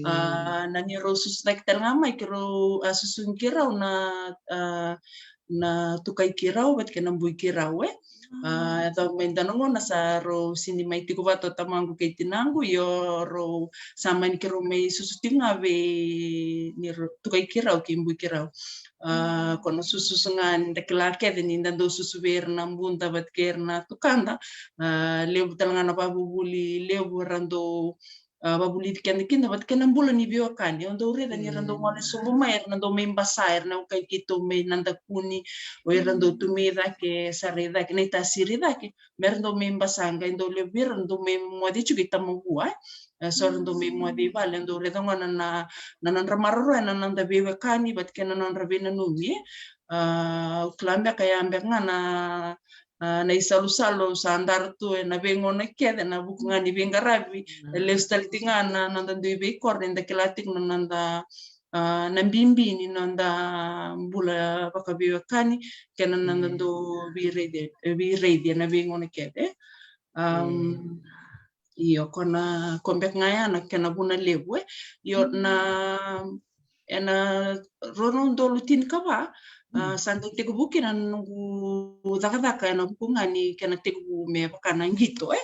A, na neirau susu cake tale ga mai, keirau, a, susu keirau na, a, na Tukai Keirau vata kei na Bui Keirau, e. A, yacova mai dua na gauna sa rau sini mai tiko vata o tamaqu kei tinaqu, io rau sa mani keirau mai susu tiko ga vei neirau Tukai Keirau kei Bui Keirau. A, ko na sususu ga ni da kila kece ni da dau susu vei ira na buda vata kei ira na tukada. A, levu tale ga na vakavuvuli levu era dau, a, vakavulici keda kina vata kei na bula ni veiwekani. Au dau raica ni ra dau gole sobu mai, era na dau mai basa, era na wekai keitou mai Nadakuni, o ira dau tu mai cake, Sarai cake, Naitasiri cake, me ra dau mai basa, qai dau levu vei ira dau mai moce tiko i Tamavua, e. E, so ra dau mai moce i vale, dau raica gona na, na nodra maroroya na noda veiwekani vata kei na nodra veinanumi, e. A, au kila beka ya beka ga na, a, na isalusalu sa dara tu ena veigauna kece ena vuku ga ni veiqaravi. E lesu tale tiko ga na noda dui veikoro ni da kila tiko na noda, a, na bibi ni noda bula vakaveiwekani kei na noda dau veiraici, veiraici ena veigauna kece. Am, io, ko na, ko beka ga ya na kena vuna levu, e. Io, na, ena rua na udolu tinikava, a, sa qai tekivu kina na noqu cakacaka ena vuku ga ni kena tekivu me vaka na qito, e.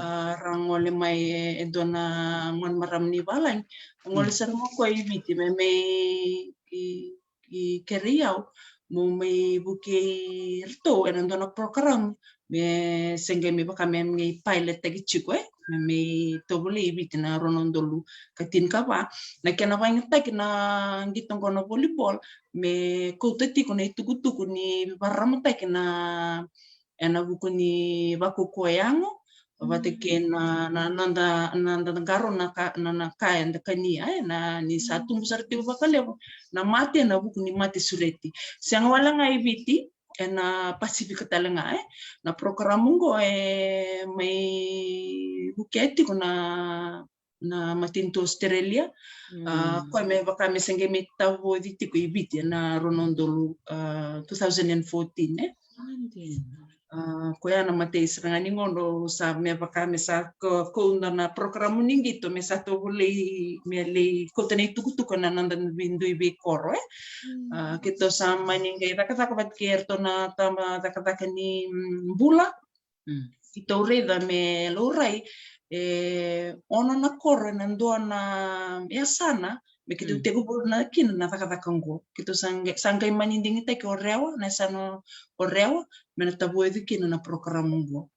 A, ra gole mai e, e dua na gone marama ni valagi. A gole sara mai o koya i Viti me mai i, i kerei au meu mai vukei iratou ena dua na program, me se qai mai vaka me mai pilot taki tiko, e, me mai tovolei i Viti na rua na udolu ka tinikava. Na kena vakayagataki na qito qo na volleyball, me kauta tiko na itukutuku ni vakararamataki na, ena vuku ni vakaukauwa yago, vata kei na, na, na noda, na noda qarauna ka, na, na ka eda kania, e, na ni sa tubu sara tiko vakalevu na mate ena vuku ni mate sureti. Sega wale ga i Viti, ena Pasifika tale ga, e. Na program qo e mai vukea tiko na na matanitu Australia. A, koya me vaka me se qai mai tavoci tiko i Viti ena rua na udolu, a, two thousand and fourteen, e. A, koya na matai sara ga ni gauna sa me vaka me sa ko-, kauta na program ni qito me sa tovolei me lai kauta na itukutuku ena noda veidui veikoro, e. A, keitou sa mani qai cakacaka vata kei iratou na taba cakacaka ni, mm, bula. Keitou raica me laurai, e, ono na koro ena dua na yasana me keitou tekivu na kina na cakacaka oqo. Keitou sa qai, sa qai mani digitaki o Rewa, na yasana o Rewa, me na tavoci kina na program oqo.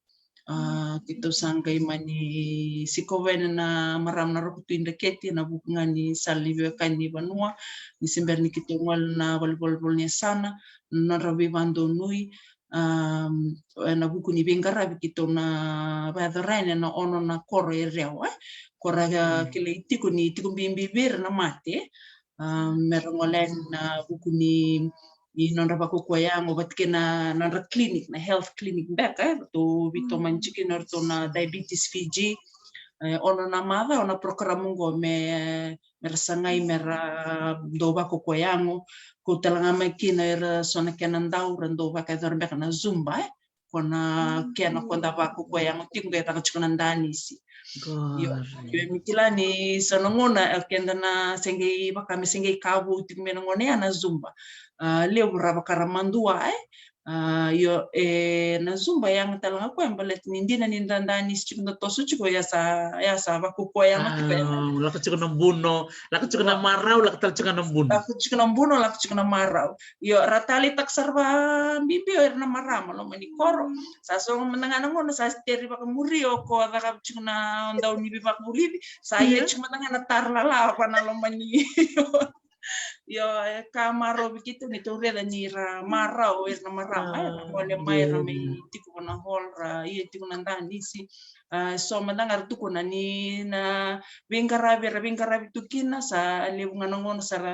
A, keitou sa qai mani sikova yani na marama na Roko Tui Dreketi ena vuku ga ni sala ni veiwekani ni vanua, ni se bera ni keitou gole na valenivolavola ni yasana, na nodra veivadonui, a, ena vuku ni veiqaravi keitou na vakayacora yani ena ono na koro e Rewa, e. Koro, a, kilai tiko ni tiko bibi vei ira na mate, a, me ra gole yani ena vuku ni, ni nodra vakaukauwa yago vata kei na nodra clinic, na health clinic beka, e, ratou veitomani tiko kina o iratou na Diabetes Fiji. E, ono na macawa na program oqo me, me ra sagai me ra dau vakaukauwa yago. Kau tale ga mai kina era so na kena dau ra dau vakayacora beka na Zumba, e. Ko na kena ko da vakaukauwa yago tiko qai caka tiko na danisi. Io, io, me kila ni so na gauna, e, keda na se qai vaka me se qai ka vou tiko mai na gauna ya na Zumba. A, levu ra vaka ra madua, e. A, io, e, na Zumba e yaga tale ga koya baleta ni dina ni da danisi tiko, da toso tiko, ya sa, ya sa vakaukauwa yago tiko ya. A, lako tiko na buno, lako tiko na marau, lako tale tiko na buno. Lako tiko na buno, lako tiko na marau. Io, ra taleitaka sara vakabibi o ira na marama loma ni koro. Sa so mada ga na gauna sa teri vakamuri o ko cakava tiko na dau ni veivakavulici. Sa ia tiko mada ga na tara lalawa vaka na loma ni. Io, e ka marau vei keitou ni tou raica ni ra marau o ira na marama, e, ra gole mai ra mai tiko vana hall ra ia tiko na danisi. A, so mada ga ra tukuna ni na veiqaravi era veiqaravi tu kina, sa levu ga na gauna sa ra,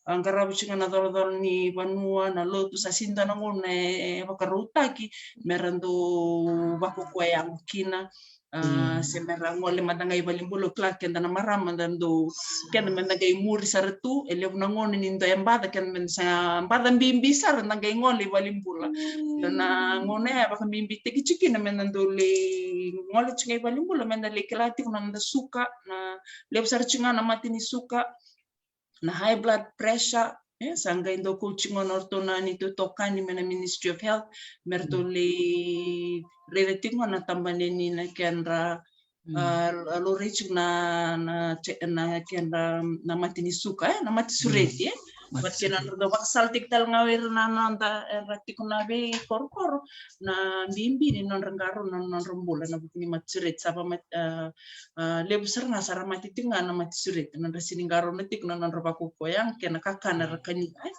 a, qarava tiko ga na colacola ni vanua, na lotu, sa sega ni dua na gauna e, e vakarautaki me ra dau vakaukauwa yago kina. A, se me ra gole mada ga i valenibula, kila keda na marama da dau, keda me da qai muri sara tu, e levu na gauna ni dua e baca, keda me da sa baca bibi sara da qai gole i valenibula. Io, na gauna ya e vakabibitaki tiko kina me da dau lai gole tiko ga i valenibula, me da lai kila tiko na noda suka, na levu sara tiko ga na mate ni suka, na high blood pressure, e, sa qai dau kauti gona o ratou na neitou itokani mai na Ministry of Health, me ratou lai raica tiko gona na tabana ni na kedra, a, laurai tiko na, na, na kedra, na mate ni suka, e, na mate sureti, e. Vata kei na nodra dau vakasalataki tale ga o ira na noda, era tiko na veikorokoro, na bibi ni nodra qarauna na nodra bula ena vuku ni mate sureti, sa vaka, a, a, levu sara ga sa ra mate tiko ga na mate sureti, nodra sega ni qarauna tiko na nodra vakaukauwa yago kei na kakana era kania, e.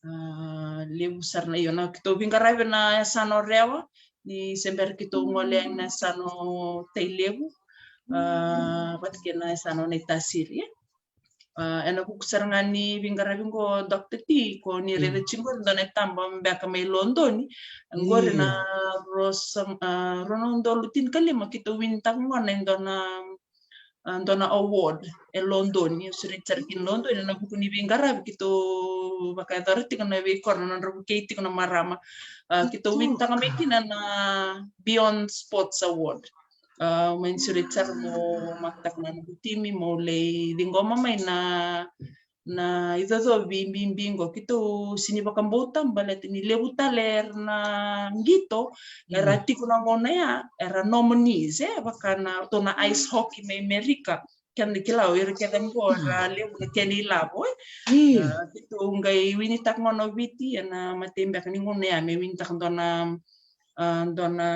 A, levu sara na, io, na keitou veiqaravi na yasana o Rewa, ni se bera keitou gole yani na yasana o Tailevu, a, vata kei na yasana o Naitasiri, e. A, ena vuku sara ga ni veiqaravi qo, Doctor T, ko ni raica tiko qori dua na itaba beka mai Lodoni. Qori na rua sa, a, rua na udolu tinikalima keitou winitaka gona e dua na, a, dua na award e Lodoni. Au sureti sara kina Lodoni ena vuku ni veiqaravi keitou vakayacora tiko na veikoro, na nodra vukei tiko na marama. A, keitou winitaka mai kina na Beyond Sports Award. A, au mani sureti sara mo mataka na noqu timi mo lai ciqoma mai na, na icocovi bibi qo. Keitou sega ni vakabauta baleta ni levu tale era na qito era tiko na gauna ya, era nominees, e, vaka na, ratou na ice hockey mai Amerika. Keda kila o ira kece qo era levu na kena ilavo, e. A, keitou qai winitaka gona o Viti ena imatai beka ni gauna ya me winitaka dua na, a, dua na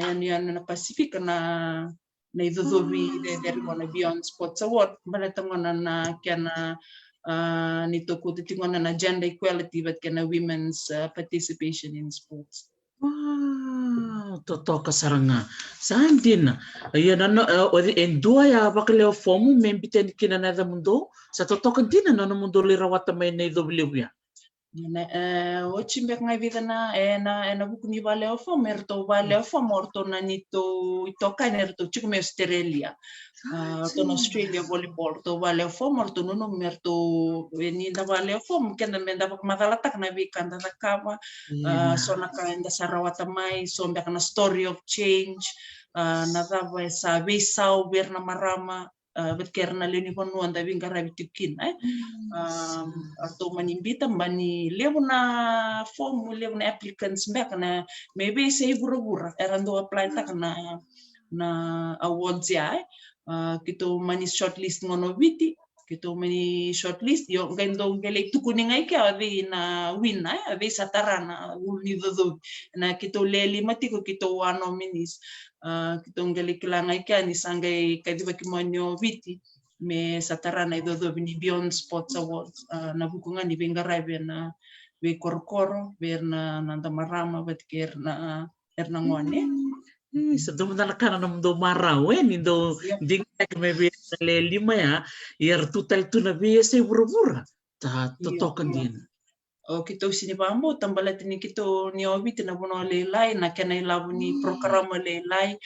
yanuyanu ena Pasifika na, na icocovi cecere qo na Beyond Sports Award, baleta gona na kena, a, neitou kauta tiko gona na gender equality vata kei na women's, a, participation in sports. Wow, totoka sara ga. Sa dina. Ia na, na, e, o, e dua ya vakalewe fomu me biuta yani kina na yacamudou. Sa totoka dina na nomudou lai rawata mai na icovi levu ya. Ena, e, oti beka ga e vica na, ena, ena vuku ni vale o Fomu, eratou vale o Fomu, o ratou na neitou itokani eratou tiko mai Australia. A, ratou na Australia Volleyball, ratou vale o Fomu, o ratou nanuma me ratou, e, ni da vale o Fomu, keda me da vakamacalataka na veika da cakava, a, so na ka eda sa rawata mai, so beka na story of change, a, na cava e sa veisau vei ira na marama, a, vata kei ira na lewe ni vanua da veiqaravi tiko kina, e. A, ratou mani biuta, mani levu na fomu, levu na applicants beka na, me veiyasai vuravura era dau apply taka na, na awards ya, e. A, keitou mani shortlist gona o Viti, keitou mani shortlist, io, qai dau qai lai tukuni ga i kea o cei na winner, e, o cei sa tara na ulu ni cocovi. Na keitou le lima tiko keitou a nominees. A, keitou qai lai kila ga i kea ni sa qai kacivaki mai o Viti me sa tara na icocovi ni Beyond Sports Awards, a, na vuku ga ni veiqaravi ena veikorokoro vei ira na, na noda marama vata kei ira na, ira na gone. Sa dua mada na ka na nomudou marau, e, ni dou digitaki mai vei ira na le lima ya, ia era tu tale tu na veiyasai vuravura. Sa totoka dina. O keitou sini vakabauta baleta ni keitou, ni o Viti na vanua lailai, na kena ilavo ni program lailai,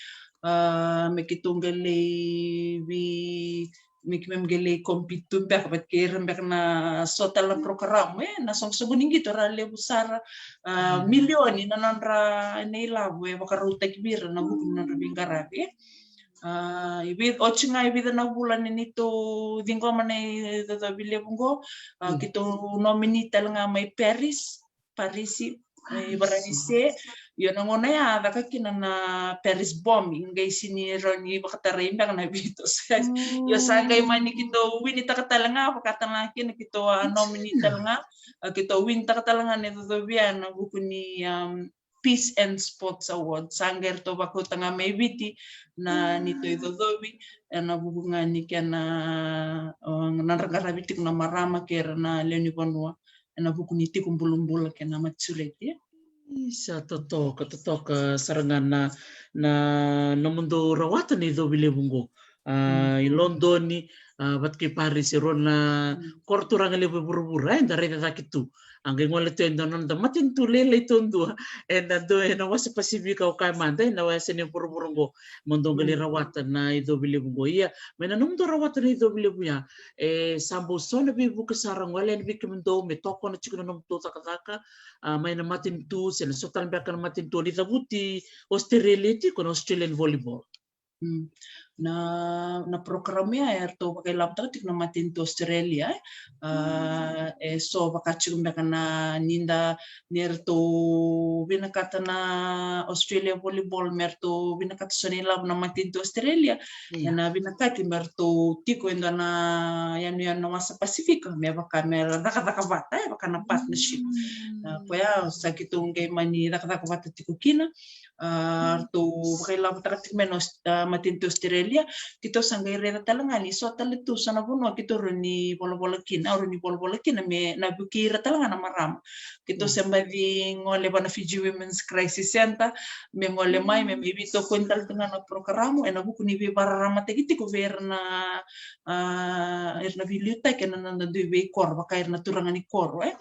a, me keitou qai lai vei, me keimami qai lai compete tu beka vata kei ira beka na so tale na program, e, na soqosoqo ni qito ra levu sara, a, milioni na nodra na ilavo e vakarautaki vei ira na vuku ni nodra veiqaravi, e. A, e vei, oti ga e vica na vula ni neitou ciqoma na icocovi levu qo, a, keitou nominee tale ga mai Paris, Parisi, e, Varanise. Io, na gauna ya a caka kina na Paris bombing, qai sini rawa ni vakatarai beka na veitosoyaki. Io, sa qai mani keitou winitaka tale ga, vakatale ga kina keitou a nominee tale ga, a, keitou winitaka tale ga na icocovi ya ena vuku ni, um, Peace and Sports Award. Sa qai ratou vakauta ga mai Viti na neitou icocovi ena vuku ga ni kena, o, na nodra qaravi tiko na marama kei ira na lewe ni vanua ena vuku ni tiko bulabula kei na maturity. Sa totoka, totoka sara ga na, na nomudou rawata na icovi levu qo. A, i Lodoni, a, vata kei Paris, e rua na koro turaga levu e vuravura, e, da raica cake tu. A qai gole tu e dua na noda matanitu lailai taudua ena dua, ena wasa Pasifika, au kaya mada, ena wasa ni vuravura qo, mo dou qai lai rawata na icovi levu qo. Ia, mai na nomudou rawata na icovi levu ya, e sa bau so na veivuke sa ra gole yani vei kemudou me tokona tiko na nomudou cakacaka, a, mai na matanitu se na so tale beka na matanitu o ni cavuti Australia tiko, na Australian Volleyball? Na, na program ya eratou vakailavotaka tiko na matanitu Australia, e. A, e so vaka tiko beka na, ni da, ni eratou vinakata na Australia Volleyball me ratou vinakata so na ilavo na matanitu Australia, ena vinakati me ratou tiko e dua na yanuyanu na wasa Pasifika, me vaka me ra cakacaka vata, e, vaka na partnership. A, koya sa keitou qai mani cakacaka vata tiko kina. A, ratou vakailavotaka tiko mai na Aus-, a, matanitu Australia. Keitou sa qai raica tale ga ni so tale tu so na vanua keitou rawa ni volavola kina, rawa ni volavola kina me na vukei ira tale ga na marama. Keitou se baci gole vua na Fiji Women's Crisis Centre me gole mai, me mai veitokoni tale tu ga na porokaramu ena vuku ni veivakararamataki tiko vei ira na, a, ira na veiliutaki ena noda dui veikoro, vaka ira na turaga ni koro, e.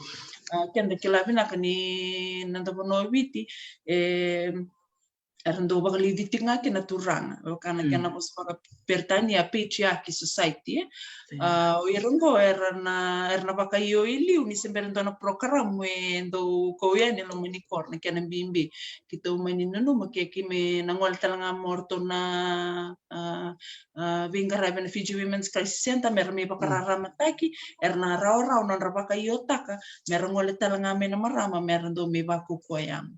A, keda kila vinaka ni noda vanua o Viti, e, era dau vakaliuci tiko ga kina na turaga, vaka na kena vosa vakaperitania patriarchy society, e. A, o ira qo era na, era na vakaio i liu ni se bera dua na porokaramu e dau kau yani e loma ni koro, na kena bibi. Keitou mani nanuma ke keimami na gole tale ga mai o ratou na, a, a, veiqaravi ena Fiji Women's Crisis Centre, me ra mai vakararamataki, era na rawarawa nodra vakaiotaka me ra gole tale ga mai na marama me ra dau mai vakaukauwa yago.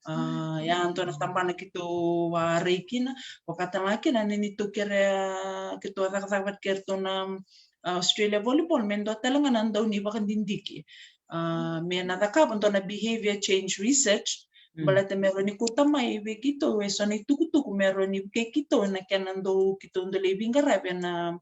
A, ya dua na tabana keitou a rai kina, vaka tale ga kina na neitou kerea, keitou a cakacaka vata kei ratou na, a, Australia Volleyball me dua tale ga na dau ni vakadidike. A, me na cakava dua na behavior change research, baleta me rawa ni kauta mai vei keitou e so na itukutuku me rawa ni vukei keitou ena kena dau keitou dau lai veiqaravi ena,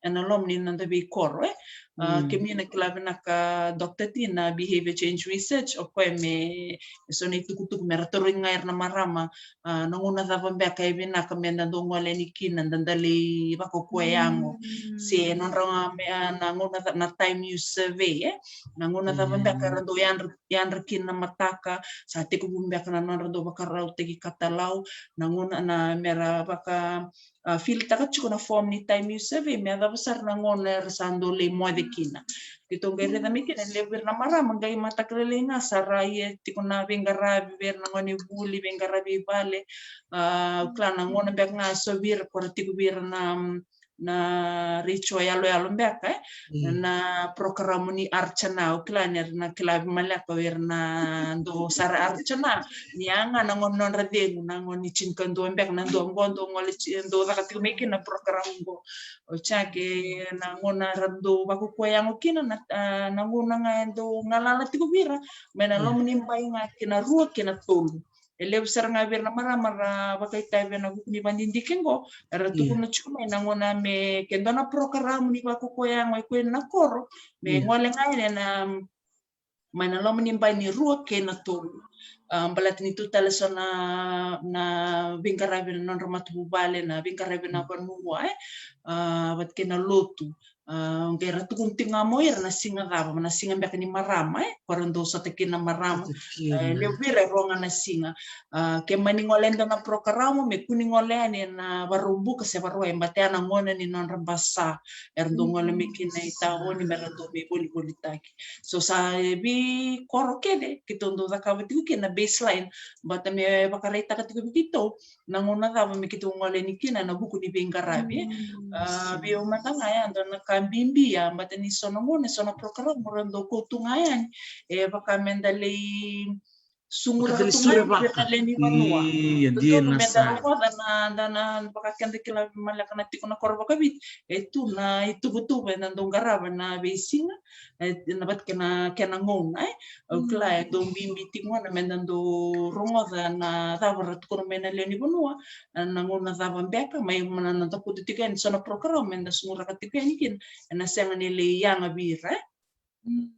ena loma ni noda veikoro, e. Uh, kemuni na kila vinaka, Doctor T, na behavior change research, o koya me, me so na itukutuku me ra tarogi ga ira na marama, uh, na gauna cava beka e vinaka me da dau gole yani kina, da dau lai vakaukauwa yago. Se nodra ga me, uh, na gauna ca-, na time use survey, e? Na gauna cava beka era dau yadra, yadra kina na mataka, sa tekivu beka na nodra dau vakarautaki katalau, na gauna na me ra vaka, a, filitaka tiko na form ni time use survey, me yacova sara na gauna era sa dau lai moce kina. Keitou qai raica mai kina, levu vei ira na marama qai mataka lailai ga sa ra ia tiko na veiqaravi vei ira na gonevuli, veiqaravi i vale. A, au kila na gauna beka ga so vei ira ko ra tiko vei ira na, na retio yaloyalo beka, e? Na prokaramu ni Archana, au kila ni era na kila veimaleka o ira na dau sara Archana. Ni a ga na gauna nodra cegu, na gauna ni tinikadua beka, na dua qo dau gole ti-, dau caka tiko mai kina na prokaramu qo. O cake na gauna ra dau vakaukauwa yago kina, na, a, na gauna ga e dau galala tiko vei ira, mai na loma ni bai ga kei na rua kei na tolu. E levu sara ga vei ira na marama ra vakaitavi ena vuku ni vadidike qo, era tukuna tiko mai na gauna me ke dua na prokaramu ni vakaukauwa yago e koya na koro, me gole ga yani ena, mai na loma ni bai ni rua kei na tolu. A, baleta ni tu tale so na, na veiqaravi na nodra matavuvale, na veiqaravi na vanua, e? A, vata kei na lotu. A, qai ra tukuna tiko ga mo ira na siga cava, na siga beka ni marama, e? Ko ra dau sota kina na marama. E, levu vei ira e rua ga na siga. A, ke mani gole e dua na prokaramu, me kua ni gole yani ena Vakaraubuka se Vakarauwai, baleta ya na gauna ni nodra basa. Era dau gole mai kina i taoni me ra dau veivolivolitaki. So sa, e, veikoro kece keitou dau cakava tiko kina na baseline, baleta me vakaraitaka tiko vei keitou na gauna cava me keitou gole yani kina ena vuku ni veiqaravi, e. A, vei au mada ga ya dua na ka bibi ya, baleta ni so na gauna, so na prokaramu ra dau kauta ga yani, e, vaka me da lai suguraka tu mai vei ira na lewe ni vanua. Ia, dina sara. Me da rogoca na, da na vaka keda kila veimaleka na tiko na koro vakaviti, e tu na ituvatuva eda dau qarava na veisiga, e, na vata kei na kena gauna, e. Au kila e dau bibi tiko ga na me da dau rogoca na cava ra tukuna mai na lewe ni vanua, na gauna cava beka, mai na, na noda kutu tiko yani so na prokaramu me da suguraka tiko yani kina, ena sega ni lai yaga vei ira, e.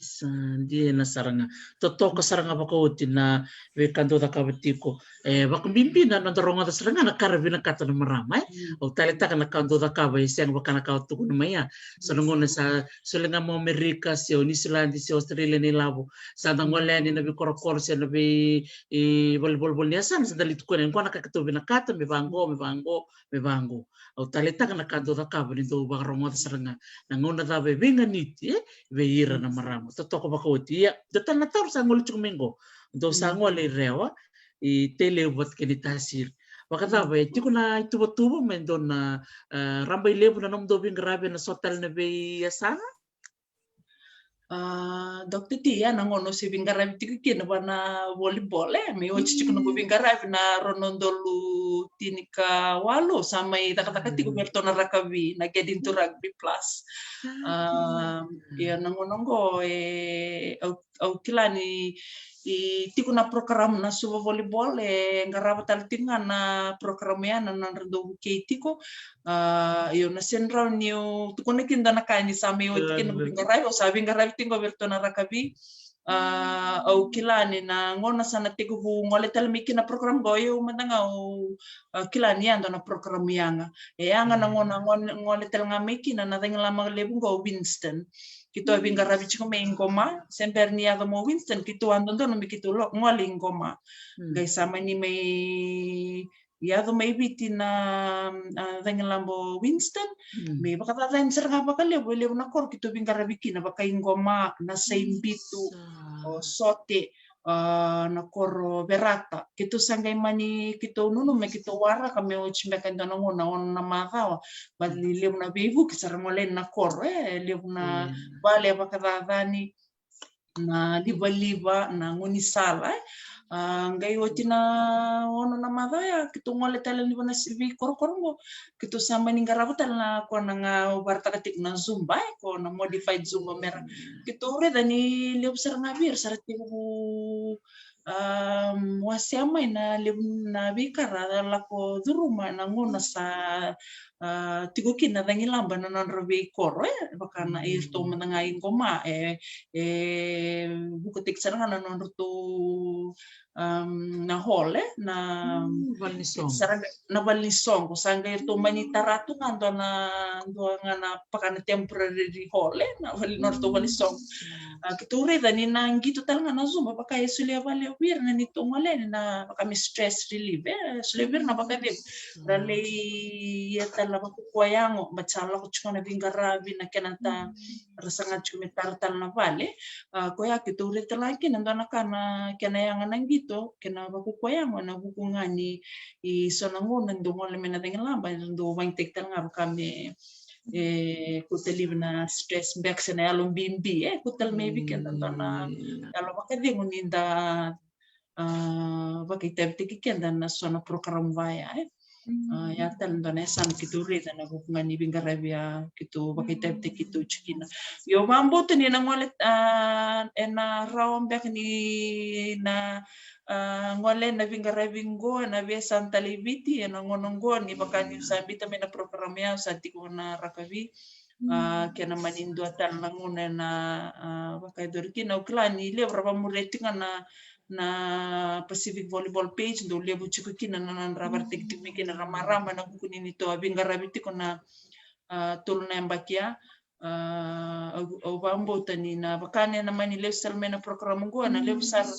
Sa dina sara ga. Totoka sara ga vakaoti na veika dau cakava tiko. E, vakabibi na noda rogoca sara ga na ka ra vinakata na marama, e. Au taleitaka na ka dau cakava e sega vaka na ka au tukuna mai ya. So na gauna sa soli ga mai Amerika, se o Niusiladi, se Australia na ilavo. Sa da gole yani na veikorokoro se na vei, e, vale, vale, vale ni yasana, sa da lai tukuna, qo na ka keitou vinakata, me vaqo, me vaqo, me vaqo. Au taleitaka na ka dau cakava ni dau vakarogoca sara ga na gauna cava e veiganiti, e, vei ira na marama. Totoka vakaoti. Ia, dua tale na taro sa gole tiko mai qo. Dou sa gole i Rewa, i Tailevu vata kei Tasiri. Vakacava, e tiko na ituvatuva me dua na, e, rabailevu na nomudou veiqaravi ena so tale na veiyasana? A, Doctor T, ya na gauna au se veiqaravi tiko kina vua na volleyball, e, me oti tiko noqu veiqaravi na rua na udolu tinikawalu, sa mai cakacaka tiko vei iratou na rakavi, na Get Into Rugby Plus. A, ia na gauna oqo, e, au, au kila ni, e, tiko na prokaramu na Suva Volleyball, e qarava tale tiko ga na prokaramu ya na nodra dau vukei tiko. A, io, na sega ni rawa niu tukuna kina dua na ka ni sa mai oti kina na veiqaravi, au sa veiqaravi tiko vei iratou na rakavi. A, au kila ni na gauna sa na tekivu gole tale mai kina na prokaramu qo, io mada ga au, a, kila ni ya dua na prokaramu yaga. E yaga na gauna gole, gole tale ga mai kina na cagilaba levu qo o Winston. Keitou a veiqaravi tiko mai Qoma, se bera ni yaco mai o Winston, keitou a dodonu me keitou lo-, gole i Qoma. Qai sa mani mai yaco mai Viti na, a, cagilaba o Winston, me vakacaca yani sara ga vakalevu, e levu na koro keitou veiqaravi kina, vaka i Qoma, Nasaibitu, o Sote, a, na koro Verata. Keitou sa qai mani, keitou nanuma me keitou waraka me oti beka e dua na gauna, ono na macawa. Baleta ni levu na veivuke sa ra gole na koro, e, levu na vale e vakacacani, na livaliva, na gaunisala, e. A, qai oti na ono na macawa ya, keitou gole tale ni va na si-, veikorokoro qo. Keitou sa mani qarava tale na ko na ga au vakaraitaka tiko na Zumba, e, ko na modified Zumba me ra. Keitou raica ni levu sara ga vei ira sa ra tekivu um, wasea mai na levu na veika ra lako curuma na gauna sa, uh, tiko kina na cagilaba na nodra veikoro, e, vaka na iratou mada ga i Goma, e, e vukataki sara ga na nodratou, um, na hall, e, na, mm, vale ni soqo. Sara ga na vale ni soqo, sa qai ratou mani tara tu ga dua na, dua ga na vaka na temporary hall, e, na vale, nodratou vale ni soqo. A, keitou raica ni na qito tale ga na Zumba, vaka e solia vale vei ira na neitou gone ni na vaka me stress relief, e, solia vei ira na vakacegu. Ra lai ia tale na vakukuwa yago, baleta sa lako tiko na veiqaravi, na kena ta, ra saga tiko me tara tale na vale. A, koya keitou raica tale ga kina dua na ka na kena yaga na qito kei na vakukuwa yago ena vuku ga ni, i so na gauna dou gole mai na cagilaba, dou vakayagataki tale ga vaka me, e, kauta laivi na stress beka se na yalo bibi, e, kauta laivi keda dua na yalo vakacegu ni da, a, vakaitavitaki keda na so na program vaya, e. A, ya tale dua na yasana keitou raica ena vuku ga ni veiqaravi ya keitou vakaitavitaki keitou tiko kina. Io, vakabauta ni na gole, a, ena rawa beka ni na, a, gole na veiqaravi qo ena veiyasana tale i Viti ena gauna qo, ni vaka niu sa biuta mai na program ya, au sa tiko na rakavi. A, kena mani dua tale na gauna ena, a, vakayacori kina, au kila ni levu ra vakamuria tiko ga na, na Pacific Volleyball page, dou levu tiko kina na nodra vakaraitaki tiko mai kina ra marama ena vuku ni neitou a veiqaravi tiko na, a, tolu na yabaki ya. A, au, au vakabauta ni na vaka ni na mani lesu tale mai na program qo, ena levu sara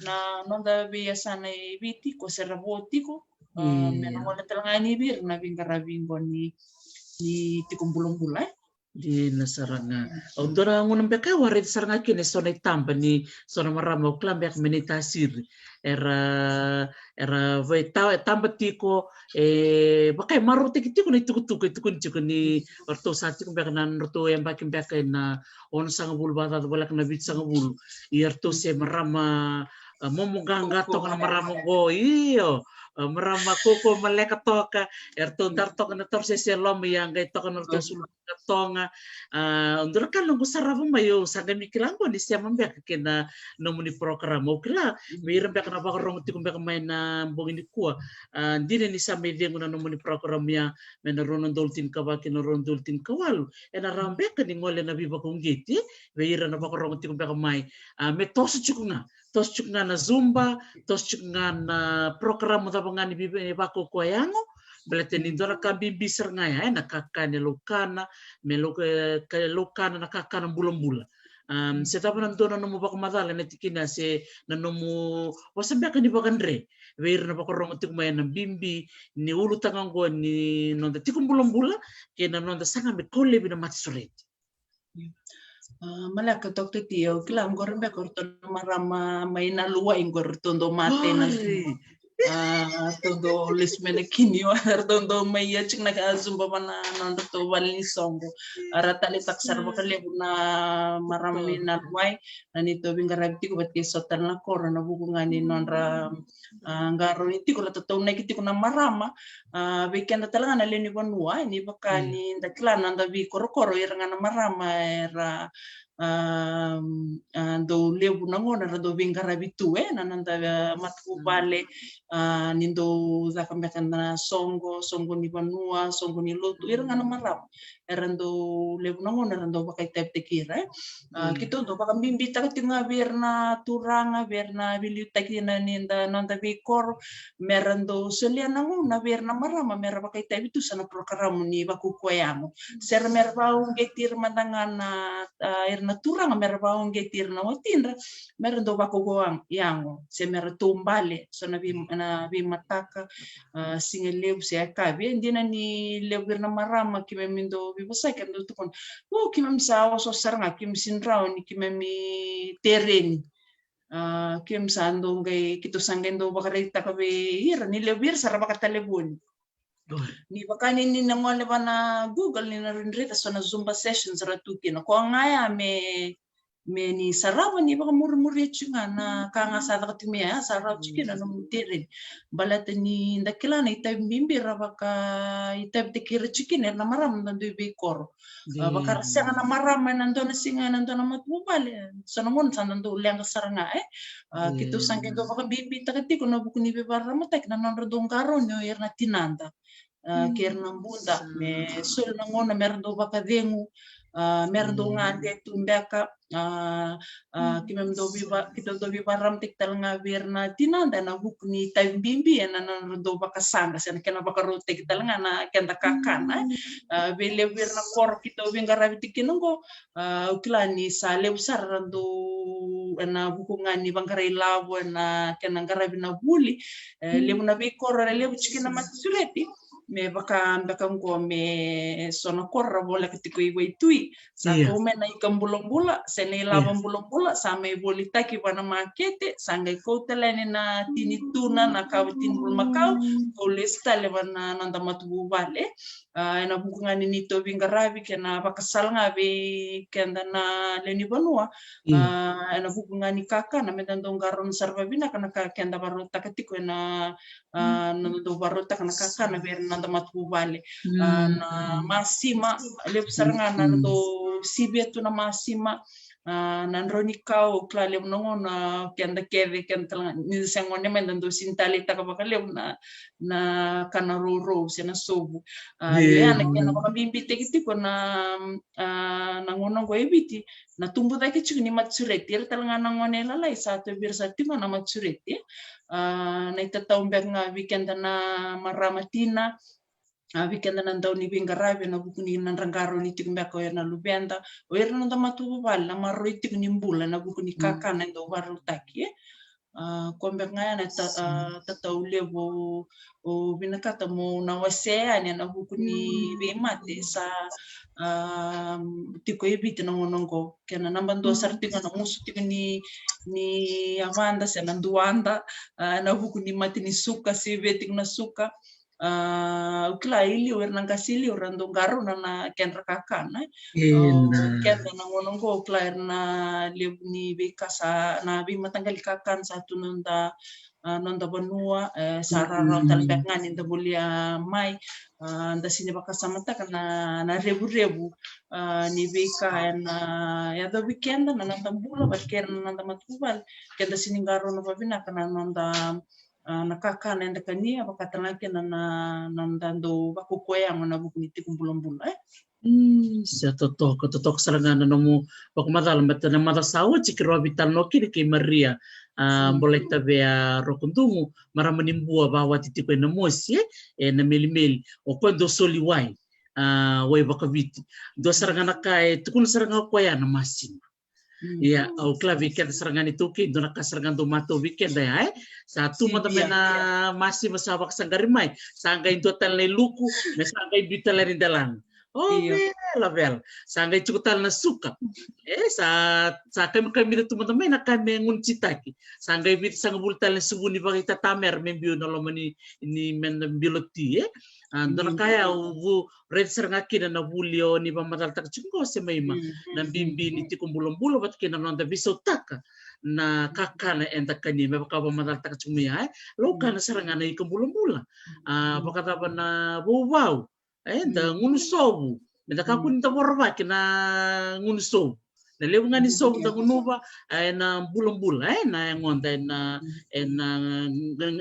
na noda veiyasana i Viti ko se ra vo tiko, a, me na gole tale ga yani vei ira na veiqaravi qo ni, ni tiko bulabula, e. Dina sara ga. Au dua na gauna beka au a raica sara ga kina e so na itaba ni so na marama, au kila beka me na itasiri. Era, era vei ta-, taba tiko, e, vaka e marautaki tiko na itukutuku e tukuni tiko ni o ratou sa tiko beka na nodratou yabaki beka ena onosagavulu vakacaca voleka na vitusagavulu. Ia ratou se marama, a, momo qaqa toka na marama qo, io. A, marama kaukaua maleka toka, eratou dara toka na torosese e loma, ia qai toka na ratou sulu na toga. A, dua na ka noqu sarava mai, au sa qai mai kila qo ni sema beka kei na nomuni program. Au kila vei ira beka na vakarogo tiko beka mai na bogi nikua, a, dina ni sa mai cegu na nomuni program ya mai na rua na udolu tinikava kei na rua na udolu tinikawalu, ena rawa beka ni gole na veivakauqeti, e, vei ira na vakarogo tiko beka mai. A, me toso tiko ga, toso tiko ga na Zumba, toso tiko ga na program cava ga ni vei-, vakaukauwa yago. Baleta ni dua na ka bibi sara ga ya, e, na kakana e laukana, me lau-, e, ka laukana na kakana bulabula. Um, se cava na dua na nomu vakamacala ena tikina se na nomu vosa beka ni vakadre vei ira na vakarogo tiko mai ena bibi ni ulutaga qo ni noda tiko bulabula kei na noda saga me kau laivi na mate sureti. A, maleka, Doctor T, au kila qori beka o ratou na marama mai Naluwai qori ratou dau mate na, a, ratou dau lesu mai na kini, o ratou dau mai ia tiko na ka Zumba va na nodratou vale ni soqo. A ra taleitaka sara vakalevu na marama mai Naluwai na neitou veiqaravi tiko vata kei so tale na koro ena vuku ga ni nodra, a, qarauni tiko, ra tataunaki tiko na marama, a, vei keda tale ga na lewe ni vanua, e, ni vaka ni da kila na noda veikorokoro, ira ga na marama era, a, a, dau levu na gauna ra dau veiqaravi tu, e, na noda, a, matavuvale, a, ni dau caka beka na soqo, soqo ni vanua, soqo ni lotu, ira ga na marama era dau levu na gauna era dau vakaitavitaki ira, e. A, keitou dau vakabibitaka tiko ga vei ira na turaga, vei ira na veiliutaki na ni da noda veikoro, me ra dau solia na gauna vei ira na marama me ra vakaitavi tu sa na porokaramu ni vakaukauwa yago. Se ra me ra vakauqeti ira mada ga na, a, ira na turaga me ra vakauqeti ira na watidra me ra dau vakaukauwa yago, se me ra taubale so na vei, na veimataka, a, siga levu se yakavi. E dina ni levu ira na marama keimami dau veivosaki era dau tukuna, o, keimami sa osooso sara ga, keimami sega ni rawa ni keimami tereni. A, keimami sa dau qai, keitou sa qai dau vakaraitaka vei ira ni levu ira sa ra vakatalevoni. Ni vaka ni, ni na gole va na Google ni na raica so na Zumba sessions ra tu kina. Ko ga ya me me ni sarava ni vakamurimuria tiko ga na ka ga sa caka tiko mai ya, sa rawa tiko kina na nomu tereni. Baleta ni da kila na itavi bibi ra vaka itavitaki ira tiko kina era na marama na dui veikoro. A, vaka ra sega na marama ena dua na siga ena dua na matavuvale, so na gauna sa da dau leqa sara ga, e. A, keitou sa qai dau vakabibitaka tiko na vuku ni veivakararamataki na nodra dau qarauni o ira na tinada. A, kei ira na buda, me soli na gauna me ra dau vakacegu, a, me ra dau gade tu beka, a, a, keimami dau veiva-, keitou dau veivakararamataki tale ga vei ira na tinada ena vuku ni itavi bibi ena nodra dau vakasaqa, se na kena vakarautaki tale ga na keda kakana, e. A, vei levu vei ira na koro keitou veiqaravi tiko kina oqo, a, au kila ni sa levu sara ra dau, ena vuku ga ni vaqara ilavo, ena kena qaravi na vuli, e, levu na veikoro era levu tiko kina na matasureti, me vaka beka oqo me so na koro ra voleka tiko i Waitui, sa kau mai na ika bulabula, se na ilavo bulabula, sa mai volitaki va na makete, sa qai kau tale yani na tini tuna, na kawa tini bulumakau, kau lesu tale va na noda matavuvale. A, ena vuku ga ni neitou veiqaravi kei na vakasala ga vei keda na lewe ni vanua. A, ena vuku ga ni kakana, me da dau qarauna sara vavinaka na ka keda vakarautaka tiko ena, a, na dau vakarautaka na kakana vei ira na noda matavuvale. A, na masima, levu sara ga na dau sivia tu na masima. A, na drau ni kau, au kila levu na gauna keda kece, keda tale ga ni da se gone mai da dau sini taleitaka vakalevu na, na kana rourou se na sovu. A, ia na kena vakabibitaki tiko na, a, na gauna oqo e Viti, na tubu cake tiko ni matasureti, ira tale ga na gone lalai sa tauvi ira sara tiko na matasureti. A, na itatau beka ga vei keda na marama tina, a, vei keda na dau ni veiqaravi ena vuku ni nodra qarauni tiko beka o ira na luveda, o ira na noda matavuvale, na maroroi tiko ni bula ena vuku ni kakana e dau vakarautaki, e. A, koya beka ga ya na ta-, a, tatau levu au vinakata meu na wasea yani ena vuku ni veimate sa, a, tiko e Viti na gauna oqo. Kena naba dua sara tiko na musu tiko ni, ni yavada se na duada, a, ena vuku ni mate ni suka, sivia tiko na suka. A, au kila i liu, ira na qase i liu ra dau qarauna na kedra kakana. Keda na gauna oqo au kila ira na levu ni veika sa, na veimataqali kakana sa tu noda, a, noda vanua, e, sa rawarawa tale beka ga ni da volia mai, a, da sini vakasamataka na, na revurevu, a, ni veika ena yacovi keda, na noda bula vata kei ira na noda matavuvale, keda sini qarauna vavinaka na noda, a, na kakana eda kania, vaka tale ga kina na, na noda dau vakaukauwa yago ena vuku ni tiko bulabula, e. Mm, se totoka, totoka sara ga na nomu vakamacala, baleta na macawa sa oti keirau a veitalanoa kina kei Maria, a, Bolai Tavea Rokodugu, marama ni Bua, vakawati tiko e Namosi, e, e Namelimeli, o koya dau soli wai, a, wai vakaviti. Dua sara ga na ka e tukuna sara ga o koya na masima. Ia, au kila vei keda sara ga ni taukei, dua na ka sara ga dau matau vei keda ya, e. Sa tu mada mai na masima sa vakasaqari mai, sa qai dua tale na iluku, me sa qai biu tale ni delana. O, vela, vela. Sa qai tiko tale na suka. E, sa, sa kami, kamikamica tu mada mai na ka me gunu titaki. Sa qai vica sagavulu tale na suvu ni vakaitatamera me biu na loma ni, ni me na bilo ti, e. A, dua na ka ya au vu, raica sara ga kina na vuli o ni vakamacalataka tiko qo, se mai ma, na bibi ni tiko bulabula vata kei na noda veisautaka na kakana eda kania, me vaka vakamacalataka tiko mai ya, e. Laukana sara ga na ika bulabula. A, vakacava na vauvau, e, da gunu sovu, me da kakua ni da voravaki na gunu sovu. Na levu ga ni sovu da gunuva, e, na bulabula, e, na yagoda, e, na, e, na,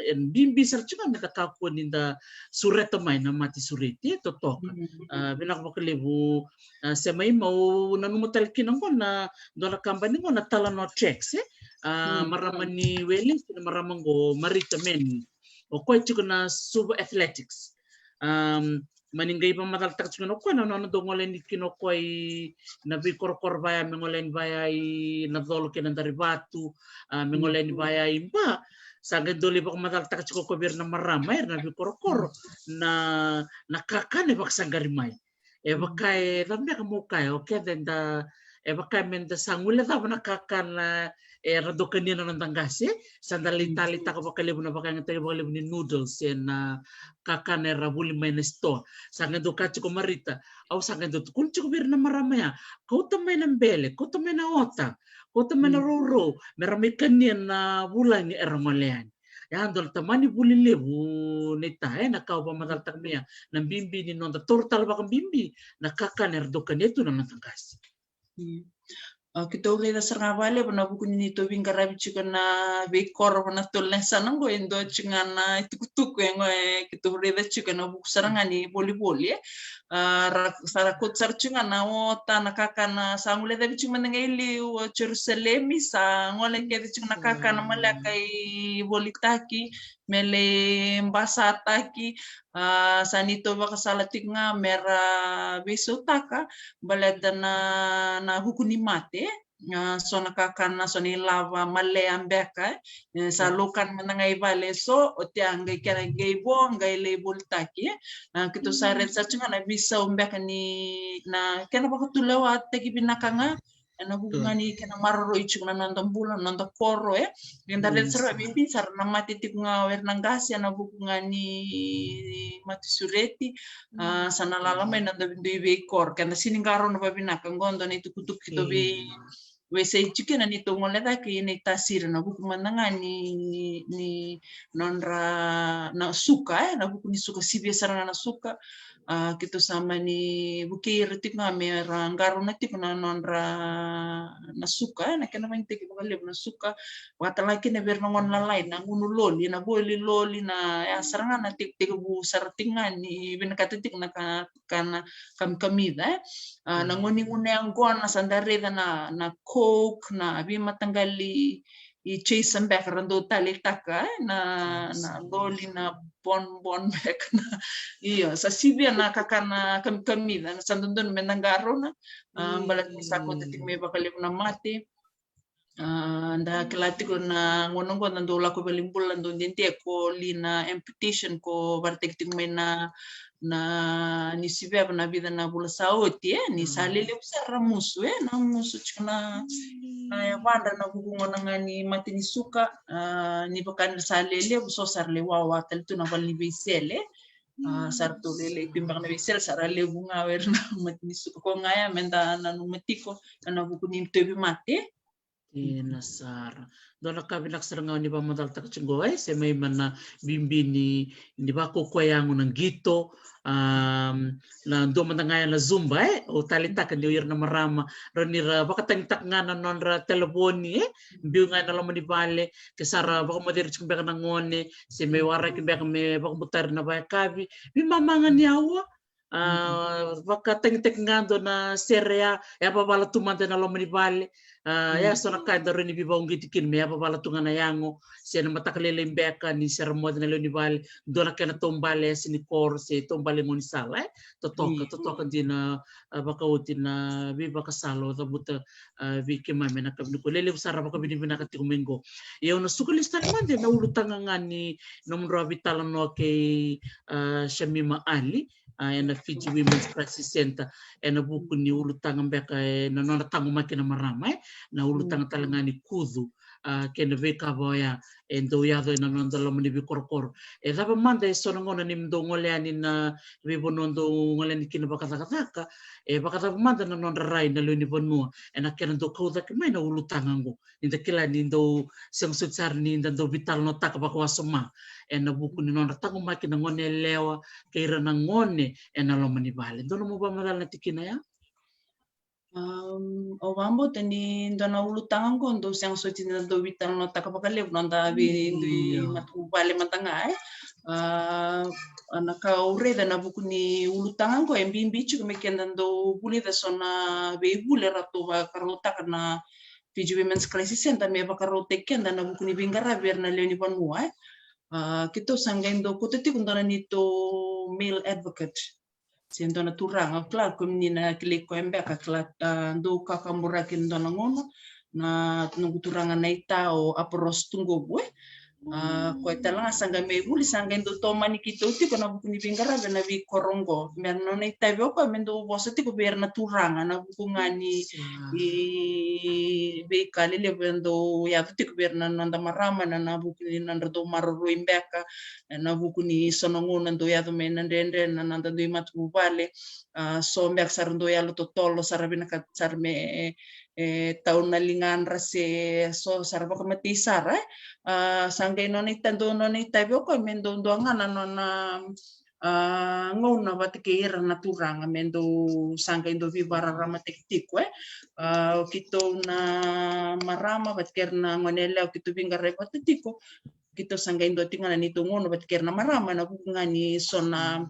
e, bibi sara tiko ga me da kakua ni da sureta mai na mate sureti, e, totoka. A, vinaka vakalevu, a, se mai ma, au nanuma tale kina qo na dua na kabani qo na Talanoa Tracks, e. A, marama ni Welesi, na marama qo Marita Manning. O koya tiko na Suva Athletics. Am, mani qai vakamacalataka tiko na koya na nona dau gole yani kina o koya i na veikorokoro vaya, me gole yani vaya i na Colo kei na Darivatu, a, me gole yani vaya i Ba. Sa qai dau lai vakamacalataka tiko o koya vei ira na marama, ira na veikorokoro, na, na kakana e vakasaqari mai. E vaka e, cava beka meu kaya, o keda eda, e vaka me da sa guilecava na kakana era dau kania na noda qase. Sa da lai taleitaka vakalevu na vakayagataki vakalevu ni noodles, e na kakana era vuli mai na sitoa. Sa qai dau kaya tiko o Marita, au sa qai dau tukuna tiko vei ira na marama ya, kauta mai na bele, kauta mai na ota, kauta mai na rourou, me ra mai kania na vulagi era gole yani. Ya dua na tamani vuli levu, Neita, e, na ka au vakamacalataka mai ya, na bibi ni noda taura tale vakabibi na kakana era dau kania tu na noda qase. Keitou raica sara ga vakalevu na vuku ni neitou veiqaravi tiko na veikoro va na tolu na yasana qo, e dua tiko ga na itukutuku e qo e keitou raica tiko na vuku sara ga ni volivoli, e. A, ra, sa ra kauta sara tiko ga na ota, na kakana sa guilecavi tiko mada ga i liu o Jerusalemi, sa gole kece tiko na kakana maleka i volitaki me lai basataki. A, sa neitou vakasala tiko ga me ra veisautaka baleta na, na vuku ni mate. A, so na kakana, so na ilava malea beka, e, sa laukana mada ga i vale, so oti a qai kena qai vo qai lai volitaki, e. A, keitou sa raica sara tiko ga na veisau beka ni na kena vakatulewataki vinaka ga, e na vuku ga ni kena maroroi tiko na noda bula, na noda koro, e. Eda raica sara vakabibi sara na mate tiko ga o ira na qase, e na vuku ga ni mate sureti. A, sa na lala mai na noda dui veikoro, keda sega ni qarauna vavinaka. Qo dua na itukutuku keitou vei, veisau tiko kina ni neitou gole cake i Naitasiri, na vuku mada ga ni, ni nodra na suka, e, na vuku ni suka, sivia sara ga na suka. A, keitou sa mani vukei ira tiko ga me ra qarauna tiko na nodra na suka, e, na kena vakayagataki vakalevu na suka. Vakatalega kina vei ira na gone lalai na gunu loli, na voli loli, na ya sara ga na tekitekivu sara tiko ga ni vinakata tiko na ka, ka na kamikamica, e. A, na gone gunu yaqona sa da raica na, na Coke, na veimataqali i chaser beka ra dau taleitaka, e, na, na loli, na bonbon beka, na. Io, sa sivia na kakana kamikamica, na sa dodonu me da qarauna, a, baleta ni sa kauta tiko mai vakalevu na mate. A, da kila tiko na gauna qo da dau lako i valenibula, dau dede ko li na amputation ko vakaraitaki tiko mai na, na Niu Siveva na vica na vula sa oti, e, ni sa lelevu sara musu, e, na musu tiko na, na yavadra na vuku gona ga ni mate ni suka, a, ni vaka ni sa lelevu, so sa ra lai wawa tale tu na vale ni veisele. A, sa ratou lelei tu beka na veisele, sa ra levu ga o ira na mate ni suka. Ko ga ya me da nanuma tiko, na vuku ni tauvimate. Ina sara. Dua na ka vinaka sara ga o ni vakamacalataka tiko qo, e, se mai ma na bibi ni, ni vakaukauwa yago na qito, a, na dua mada ga ya na Zumba, e, au taleitaka ni o ira na marama, ra ni ra vakatagitaka ga na nodra telefoni, e, biu ga ena loma ni vale, ke sa ra vakamoceri tiko beka na gone, se me waraki beka me vakabutari na vakayakavi, veimama ga ni aua, a, vakatagitaki ga dua na sere ya, yavavala tu mada ena loma ni vale. A, ya so na ka eda rawa ni veivakauqeti kina, me yavavala tu ga na yago, se na mataka lailai beka ni sere moce na lewe ni vale, dua na kena taubale yasa ni koro se taubale gaunisala, e. Totoka, totoka dina, a, vakaoti na veivakasala o cavuta, a, vei keimami ena yakavi nikua. Lelevu sara vakavinavinaka tiko mai qo. Ia au na suka lesu tale mada ena ulutaga ga ni nomudrau veitalanoa kei, a, Shamima Ali, a, ena Fiji Women's Crisis Centre, ena vuku ni ulutaga beka ena nona taqomaki na marama, e, na ulutaga tale ga ni kucu, a, kei na veika vaka oya e dau yaco ena noda loma ni veikorokoro. E cava mada e so na gauna ni dau gole yani na veivanua dau gole yani kina vakacakacaka, e vakacava mada na nodra rai na lewe ni vanua ena kena dau kau cake mai na ulutaga oqo? Ni da kila ni dau sega soti sara ni da dau veitalanoataka vakawasoma ena vuku ni nodra taqomaki na gone yalewa kei ira na gone ena loma ni vale. Dua nomu vakamacala na tikina ya? Um, au vakabauta ni dua na ulutaga oqo dau sega soti ni da dau veitalanoataka vakalevu na noda veidui matavuvale mada ga, e. A, na ka au raica na vuku ni ulutaga oqo e bibi tiko me keda dau vulica so na veivuli eratou vakarautaka na Fiji Women's Crisis Centre me vakarautaki keda na vuku ni veiqaravi vei ira na lewe ni vanua, e. A, keitou sa qai dau kauta tiko dua na neitou male advocate, se dua na turaga, au kila kemuni na kilai koya beka, kila, a, dau kakaburaki ena dua na gauna na noqu turaga na ita o Aporos Tuqovu, e. A, koya tale ga sa qai mai vuli, sa qai dau tomani keitou tiko na vuku ni veiqaravi ena veikoro oqo. Me na nona itavi o koya me dau vosa tiko vei ira na turaga ena vuku ga ni veika lelevu e dau yaco tiko vei ira na noda marama, ena vuku ni nodra dau maroroi beka, ena vuku ni so na gauna dau yaco mai na dredre na noda dui matavuvale. A, so beka sa ra dau yalo totolo, sa ra vinakata sa ra me e tau na ligadra se so sa ra vakamatei sara, e. A, sa qai nona ita-, dau nona itavi o koya me dau dua ga na nona, a, gauna vata kei ira na turaga me dau sa qai dau veivakararamataki tiko, e. A, o keitou na marama vata kei ira na gone yalewa keitou veiqaravi vata tiko, keitou sa qai dua tiko ga na neitou gauna vata kei ira na marama ena vuku ga ni so na,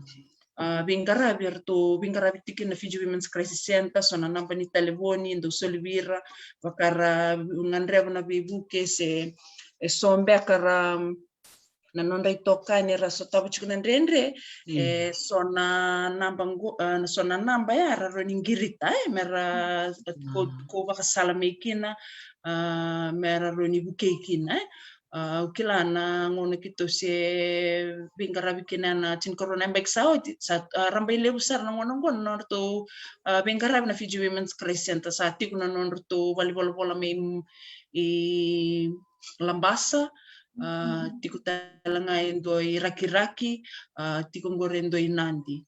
a, veiqaravi eratou veiqaravi tiko na Fiji Women's Crisis Centre, so na naba ni talevoni dau soli vei ira, vaka ra gadreva na veivuke se e so beka ra na nodra itokani ra sotava tiko na dredre, e so na naba qo, a, so na naba ya ra rawa ni qirita, e, me ra, ko, ko vakasala mai kina, a, me ra rawa ni vukei kina, e. A, au kila na gauna keitou se veiqaravi kina na tinikarua na yabaki sa oti, sa, a, rabailevu sara na gauna oqo na nodratou, a, veiqaravi na Fiji Women's Crisis Centre, sa tiko na nodratou valenivolavola mai, i Labasa, a, tiko tale ga e dua i Rakiraki, a, tiko qori e dua i Nadi.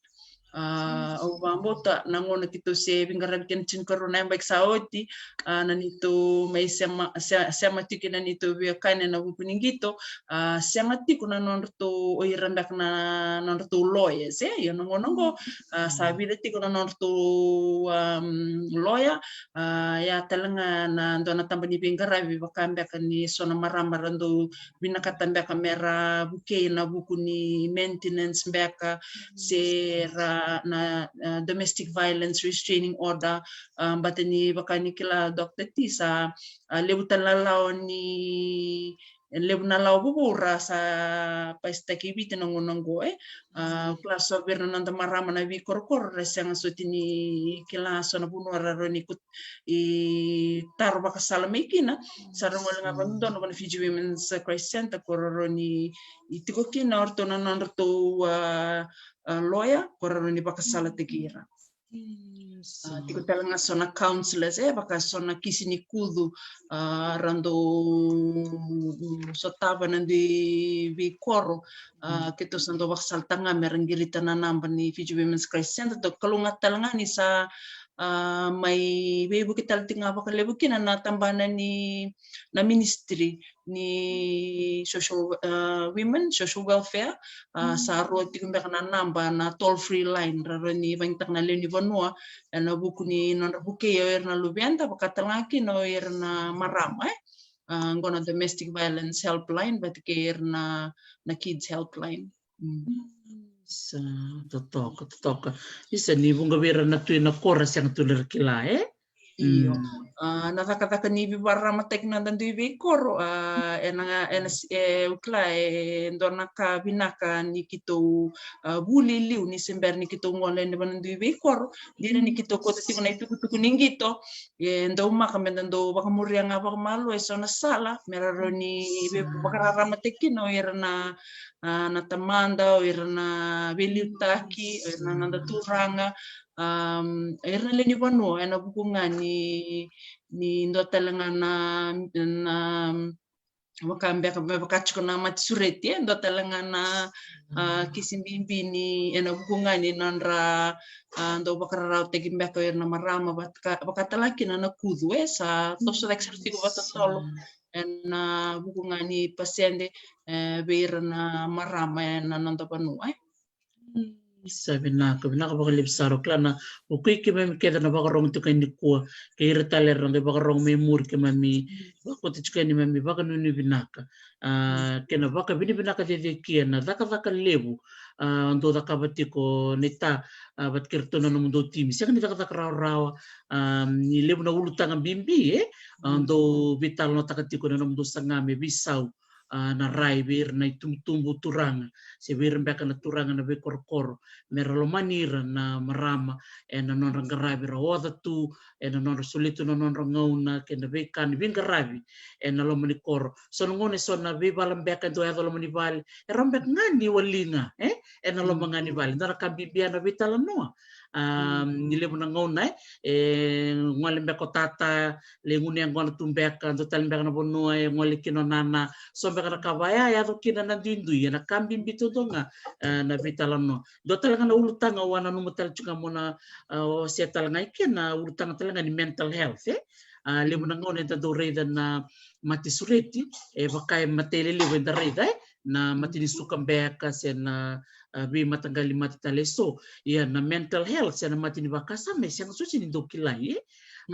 A, au vakabauta na gauna keitou se veiqaravi kina tinikarua na yabaki sa oti, a, na neitou mai sema, se-, sema tiko na neitou veiwekani ena vuku ni qito, a, sega tiko na nodratou, o ira beka na nodratou lawyers, e. Io, na gauna oqo, a, sa vica tiko na nodratou, am, lawyer, a, ia tale ga na dua na taba ni veiqaravi vaka beka ni so na marama ra dau vinakata beka me ra vukei ena vuku ni maintenance beka se ra na, a, domestic violence restraining order, a, baleta ni vaka ni kila Doctor T sa, a, levu tale na lawa ni, levu na lawa vovou ra sa pasitaki e Viti na gauna oqo, e. A, au kila so vei ira na noda marama na veikorokoro ra sega soti ni kila so na vanua ra rawa ni kut-, i taro vakasala mai kina, sa ra gole ga vakadodonu vua na Fiji Women's Crisis Centre, ko ra rawa ni tiko kina o ratou na nodratou, a, a, lawyer, ko ra rawa ni vakasalataki ira. A, tiko tale ga so na counsellors, e, vaka so na kisi ni kucu, a, ra dau sotava na dui veikoro, a, keitou sa dau vakasalataka ga me ra qirita na naba ni Fiji Women's Crisis Centre. Dau kalougata tale ga ni sa, a, mai veivuke tale tiko ga vakalevu kina na tabana ni, na ministry ni social, a, women, social welfare, a, sa rua tiko beka na naba na toll free line ra rawa ni vakayagataka na lewe ni vanua ena vuku ni nodra vukei o ira na luveda, vaka tale ga kina o ira na marama, e. A, qo na domestic violence helpline vata kei ira na, na kids helpline. Mm. Sa totoka, totoka. Isa ni vuqa vei ira na tui na koro sega tu ni ra kila, e? Io. Mm. A, na cakacaka ni veivakararamataki na noda dui veikoro, a, ena, ena s-, e, au kila e dua na ka vinaka ni keitou, a, vuli liu ni se bera ni keitou gole ena vanua dui veikoro, dina ni keitou kauta tiko na itukutuku ni qito, e daumaka me da dau vakamuria ga vakamalua e so na sala me ra rawa ni veivakararamataki kina o ira na, a, na tamada, o ira na veiliutaki, o ira na noda turaga, am, o ira na lewe ni vanua, ena vuku ga ni, ni dua tale ga na, na, vaka beka, me vaka tiko na mate sureti, e dua tale ga na, a, kisi bibi ni, ena vuku ga ni nodra, a, dau vakararawataki beka o ira na marama, vaka, vaka tale ga kina na kucu, e, sa toso cake sara tiko vakatotolo ena vuku ga ni pasede, e, vei ira na marama ena noda vanua, e. Mm, sa vinaka, vinaka vakalevu sara. O kila na, o koi keimami kece na vakarorogo tiko yani nikua, kei ira tale era na qai vakarorogo mai muri, keimami vakauta tiko yani neimami vakanuinui vinaka. A, kei na vakavinavinaka cecekia na cakacaka levu, a, dou cakava tiko Naita, a, vata kei iratou na nomudou timi. Sega ni cakacaka rawarawa, a, ni levu na ulutaga bibi, e, a, dou veitalanoataka tiko na nomudou saga me veisau a, na rai vei ira na itubutubu turaga se vei ira beka na turaga na veikorokoro, me ra lomani ira na marama ena nodra qaravi ra oca tu, ena nodra soli tu na nodra gauna kei na veika ni veiqaravi ena loma ni koro. So na gauna e so na veivala beka e dau yaco loma ni vale, e rawa beka ga ni wali ga, e? Ena loma ga ni vale. Dua na ka bibi ya na veitalanoa. A, ni levu na gauna, e, e gole beka o tata, lai gunu yaqona tu beka, dua tale beka na vanua e gole kina o nana, so beka na ka vaya, e yaco kina na duidui, ena ka bibi tu dua ga, e, na veitalanoa. Dua tale ga na ulutaga au a nanuma tale tu ga mo na, e, o se tale ga i ke na ulutaga tale ga ni mental health, e? A, levu na gauna eda dau raica na mate sureti, e vaka e mate lelevu eda raica, e? Na mate ni suka beka se na, a, veimataqali mate tale e so. Ia na mental health se na mate ni vakasama e sega soti ni dau kilai, e?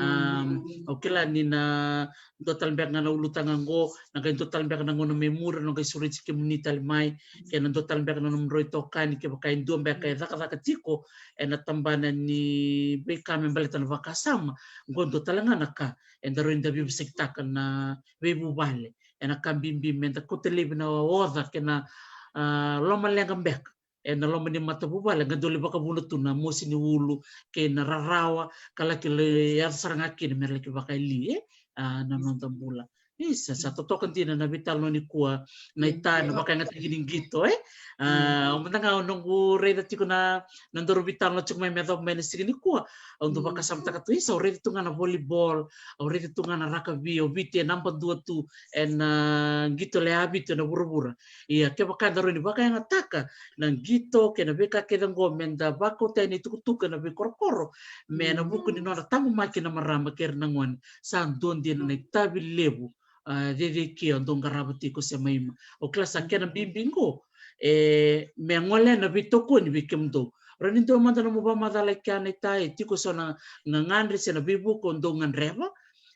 A, au kila ni na dua tale beka ga na ulutaga qo, na qai dua tale beka na gauna me muri, na qai sureti kemuni tale mai, kei na dua tale beka na nomudrau itokani, kevaka e dua beka e cakacaka tiko ena tabana ni veika me baleta na vakasama, qo dua tale ga na ka eda rawa ni da veivosakitaka na veivuvale. Ena ka bibi me da kauta laivi na oca kei na, a, lomaleqa beka ena loma ni matavuvale, qai dau lai vakavuna tu na mosi ni ulu kei na rarawa ka laki lai yaco sara ga kina me ra laki vakayalia, e, a, na noda bula. Isa, sa totoka dina na veitalanoa nikua, na ita, na vakayagataki ni qito, e? A, au mada ga au noqu raica tiko na, na daru veitalanoa tiko mai me yacova mai na siga nikua. Au dau vakasamataka tu, isa, au raica tu ga na volleyball, au raica tu ga na rakavi, o Viti e naba dua tu ena, a, qito lewe vitu ena vuravura. Ia, kevaka eda rawa ni vakayagataka na qito kei na veika kece qo me da vakauta yani itukutuku ena veikorokoro, me na vuku ni nodra taqomaki na marama kei ira na gone, sa dua dina na itavi levu, a, cecei ke o dau qarava tiko se maima. Au kila sa kena bibi qo, e, me gole na veitokoni vei kemudou. Rawa ni dua mada nomu vakamacala i kea na ita, e tiko so na gagadre se na veivuke o dau gadreva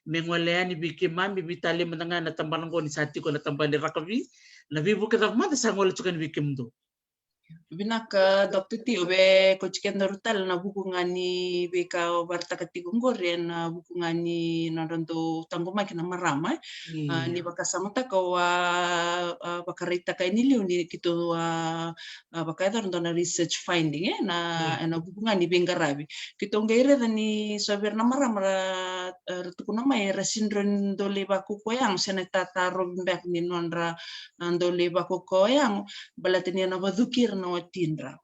me gole yani vei keimami, vei tale mada ga na tabana qo ni sa tiko na tabana ni rakavi, na veivuke cava mada sa gole tiko yani vei kemudou? Vinaka, Doctor T, o vei keitou kedaru tale na vuku ga ni veika o vakaraitaka tiko qori ena vuku ga ni nodra dau taqomaki na marama, e? A, ni vakasamataka o a, a vakaraitaka e ni liu ni keitou a, a vakayacora dua na research finding, e, na, ena vuku ga ni veiqaravi. Keitou qai raica ni so vei ira na marama ra, ra tukuna mai era sega ni dau lai vakaukaua yago se na tatarovi beka ni nodra, a, dau lai vakaukaua yago, baleta ni ena vacuki ira na watidra.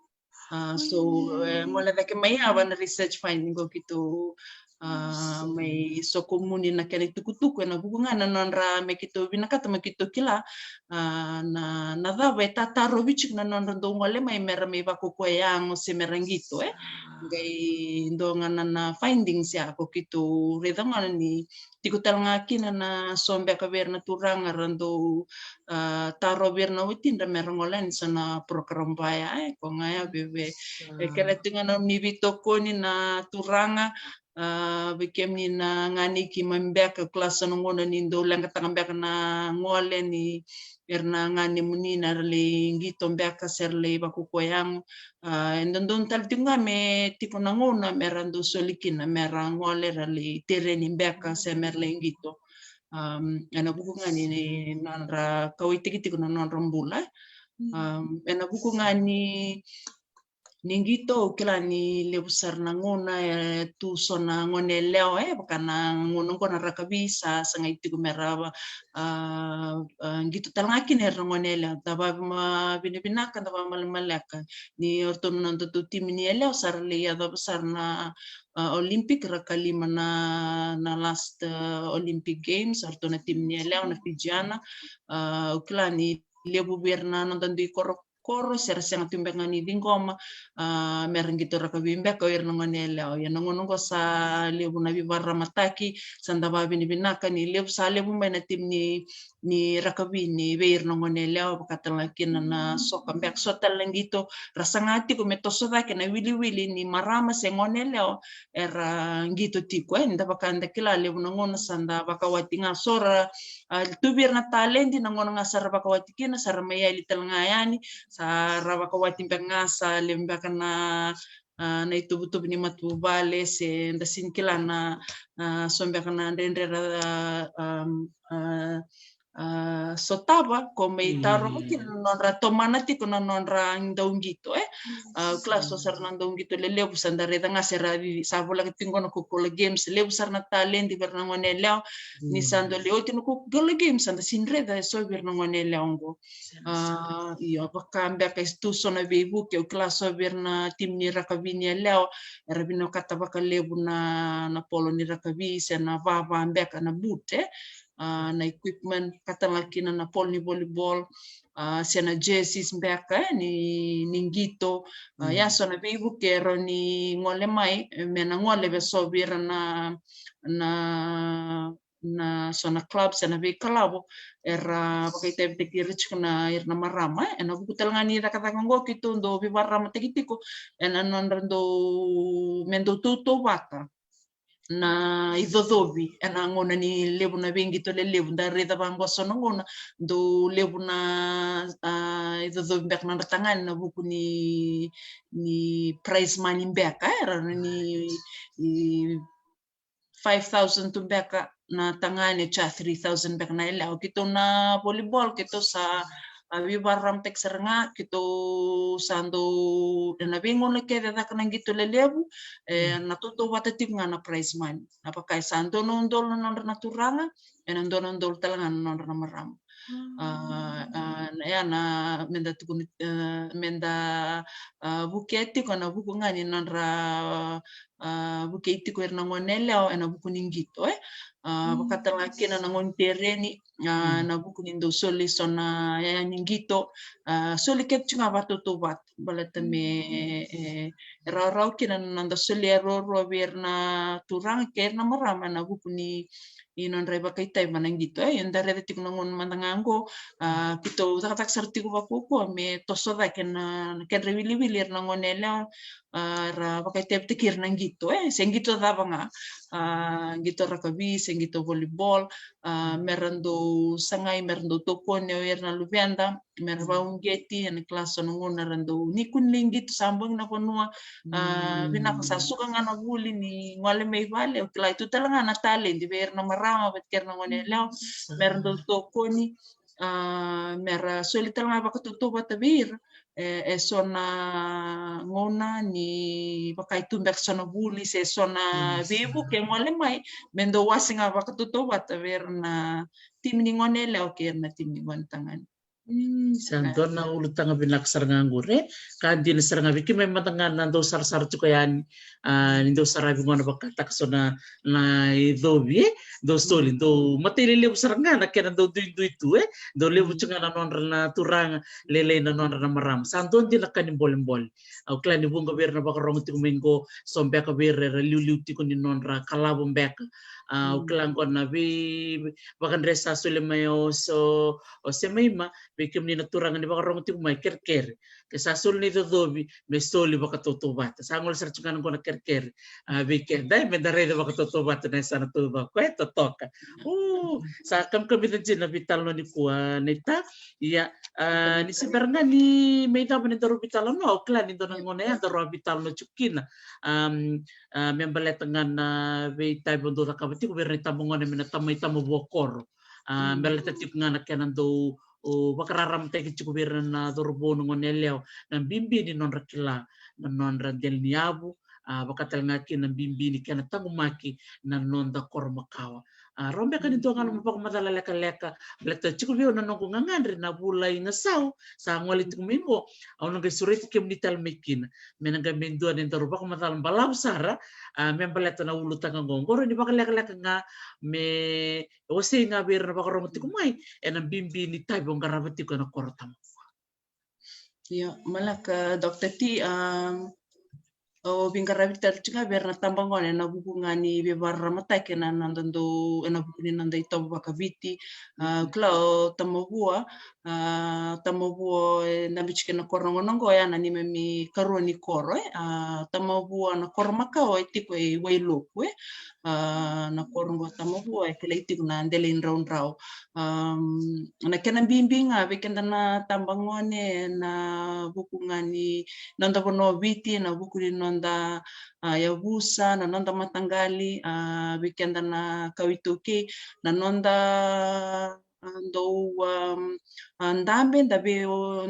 A, so, e, gole cake mai ya va na research finding qo keitou, a, mai sokomuni na kena itukutuku ena vuku ga na nodra me keitou vinakata me keitou kila, a, na, na cava e tatarovi tiko na nodra dau gole mai me ra mai vakaukaua yago se me ra qito, e. Qai dua ga na, na findings ya ko keitou raica gona ni tiko tale ga kina na so beka vei ira na turaga ra dau, a, tarovi ira na watidra me ra gole yani sa na program vaya, e, ko ga ya veve. E kere tiko ga na ni veitokoni na turaga, a, vei kemuni na gane i keimami beka, kila sa na gauna ni dau leqataka beka na gole ni ira na gane muni na ra lai qito beka se ra lai vakaukaua yago. A, e dodonu tale tiko ga me tiko na gauna me ra dau soli kina me ra gole ra lai tereni beka se me ra lai qito. A, ena vuku ga ni, ni nodra kauwaitaki tiko na nodra bula. A, ena vuku ga ni, ni qito, au kila ni levu sara na gauna e tu so na gone yalewa, e, vaka na gauna qo na rakavi sa sagai tiko me ra, a, a, qito tale ga kina era na gone yalewa. Da vakavinavinaka, da vakamalemaleka ni o ratou na nodatou timi ni yalewa sa ra lai yacova sara na, a, Olympic, ra kalima na, na last, a, Olympic Games, o ratou na timi ni yalewa na Fijiana. A, au kila ni levu vei ira na noda dui koro koro se ra sega tu beka ga ni ciqoma, a, me ra qito rakavi beka o ira na gone yalewa. Ia na gauna oqo sa levu na veivakararamataki, sa da vakavinavinaka ni levu, sa levu mai na timi ni, ni rakavi ni vei ira na gone yalewa, vaka tale ga kina na soka beka, so tale na qito ra saga tiko me toso cake na wiliwili ni marama se gone yalewa era qito tiko, e. Ni da vaka da kila levu na gauna sa da vakawati ga so ra, a, tu vei ira na taledi, na gauna ga sa ra vakawati kina sa ra mai yali tale ga yani, sa ra vakawati beka ga sa levu beka na, a, na ituvatuva ni matavuvale se da sega ni kila na, a, so beka na dredre ra, a, a, a, sotava, ko mai taroga kina na nodra tomana tiko na nodra dauqito, e. A, kila so sara na dauqito lelevu sa da raica ga se ra, sa voleka tiko na Coca-Cola Games, levu sara na taledi vei ira na gone yalewa. Ni sa dau lai oti na Coca-Cola Games, sa da sini raica e so vei ira na gone yalewa oqo. A, io, vaka beka e tu so na veivuke, au kila so vei ira na timi ni rakavi ni yalewa, era vinakata vakalevu na, na polo ni rakavi, se na vava beka na boot, e. A, na equipment, ka tale ga kina na polo ni volleyball, a, se na jerseys beka, e, ni, ni qito. A, ia so na veivuke e rawa ni gole mai, e, me na gole vei so vei ira na, na, na so na club se na veikalavo era vakaitavitaki ira tiko na, ira na marama, e. Ena vuku tale ga ni cakacaka oqo keitou dau veivakararamataki tiko ena nodra dau, me dau tautauvata na icocovi ena gauna ni levu na veiqito lelevu. Da raica vaqo so na gauna dau levu na, a, icocovi beka na nodra tagane ena vuku ni, ni prize money beka, e, era ni, i, five thousand tu beka na tagane, sa three thousand beka na yalewa. Keitou na volleyball, keitou sa, a, veivakararamataki sara ga, keitou sa dau, ena veigauna kece e caka na qito lelevu, e, na tautauvata tiko ga na prize money. Na vaka e sa dua na udolu na nodra na turaga, ena dua na udolu tale ga na nodra na marama. A, a, na, ia na, meda tukuni, e, meda, a, vukea tiko ena vuku ga ni nodra, a, vukei tiko ira na gone yalewa ena vuku ni qito, e. A, vaka tale ga kina na gauna ni tereni, a, na vuku ni dau soli so na yaya ni qito, a, soli kece tiko ga vakatautauvata, baleta me, e, e rawarawa kina na noda solia ruarua vei ira na turaga kei ira na marama ena vuku ni, ni nodra ivakaitavi ena qito, e. Ia da raica tiko na gauna mada ga oqo, a, keitou cakacaka sara tiko vakaukauwa me toso cake na, na kedra iwiliwili ira na gone yalewa, a, ra vakaitavitaki ira na qito, e, se qito cava ga, a, qito rakavi se qito volleyball, a, mera dau sagai, mera dau tokoni o ira na luveda, mera vakauqeti, ena kila so na gauna era dau, ni kua ni lai qito, sa bogi na vanua, a, vinaka sa suka ga na vuli ni gole mai vale, au kila e tu tale ga na taledi vei ira na marama vata kei ira na gone yalewa, mera dau tokoni, a, mera soli tale ga vakatautauvata vei ira, e, e so na gauna ni vaka e tu beka so na vuli se so na veivuke e gole mai, me dau wase ga vakatautauvata vei ira na timi ni gone yalewa kei ira na timi ni gone tagane. Mm, sa dua na ulutaga vinaka sara ga qori, e. Ka dina sara ga vei keimami mada ga na dau sarasara tiko yani, a, ni dau saravi gona vakataka so na, na icovi, e, dau soli, dau matai lelevu sara ga na kena dau duidui tu, e. Dau levu tiko ga na nodra na turaga, lailai na nodra na marama. Sa dua dina ka ni bolebole. Au kila ni vuqa vei ira na vakarogo tiko mai qo, so beka vei ira era liuliu tiko ni nodra kalavo beka. A, au kila qo na veivakadre sa soli mai o so, o Semaima, vei kemuni na turaga ni vakarogo tiko mai, kerekere. Ke sa soli na icocovi, me soli vakatautauvata. Sa gole sara tiko ga na qo na kerekere. A, vei keda, e, meda raica vakatautauvata na yasana taucoko, e, totoka. U, sa kamikamica dina na veitalanoa nikua, Naita. Ia, a, ni se bera ga ni mai cava ni daru veitalanoa, au kila ni dua na gauna ya daru a veitalanoa tiko kina. Am, a, me baleta ga na veitavi au dau cakava tiko vei ira na itabagone mai na tama, itabavua koro. A, baleta tiko ga na kena dau, o, vakararamataki tiko vei ira na cauravou na gone yalewa na bibi ni nodra kila na nodra dela ni yavu, a, vaka tale ga kina na bibi ni kena taqomaki na noda koro makawa. A, rawa beka ni dua ga na nomu vakamacala lekaleka, baleta tiko vei au na noqu gagadre na vula i Gasau sa gole tiko mai qo, au na qai sureti kemuni tale mai kina me na qai mai dua ni daru vakamacala balavu sara, a, me baleta na ulutaga qo. Qo rawa ni vakalekaleka ga me wasei ga vei ira na vakarogo tiko mai ena bibi ni tavi o qarava tiko ena koro Tamavua. Io, maleka Doctor T, a, au veiqaravi tale tiko ga vei ira na tabagone ena vuku ga ni veivakararamataki ena noda dau, ena vuku ni noda itovo vakaviti. A, kila o Tamavua, a, Tamavua e dabe tiko ena koro qo, qo ya na neimami karua ni koro, e. A, Tamavua na koro makawa e tiko e Wailoku, e. A, na koro qo Tamavua e kilai tiko na Delaidraudrau. Am, na kena bibi ga vei keda na tabagone ena vuku ga ni noda vanua o Viti, ena vuku ni noda, a, yavusa, na noda mataqali, a, vei keda na kawa iTaukei, na noda dou, um, a, dabe, da vei,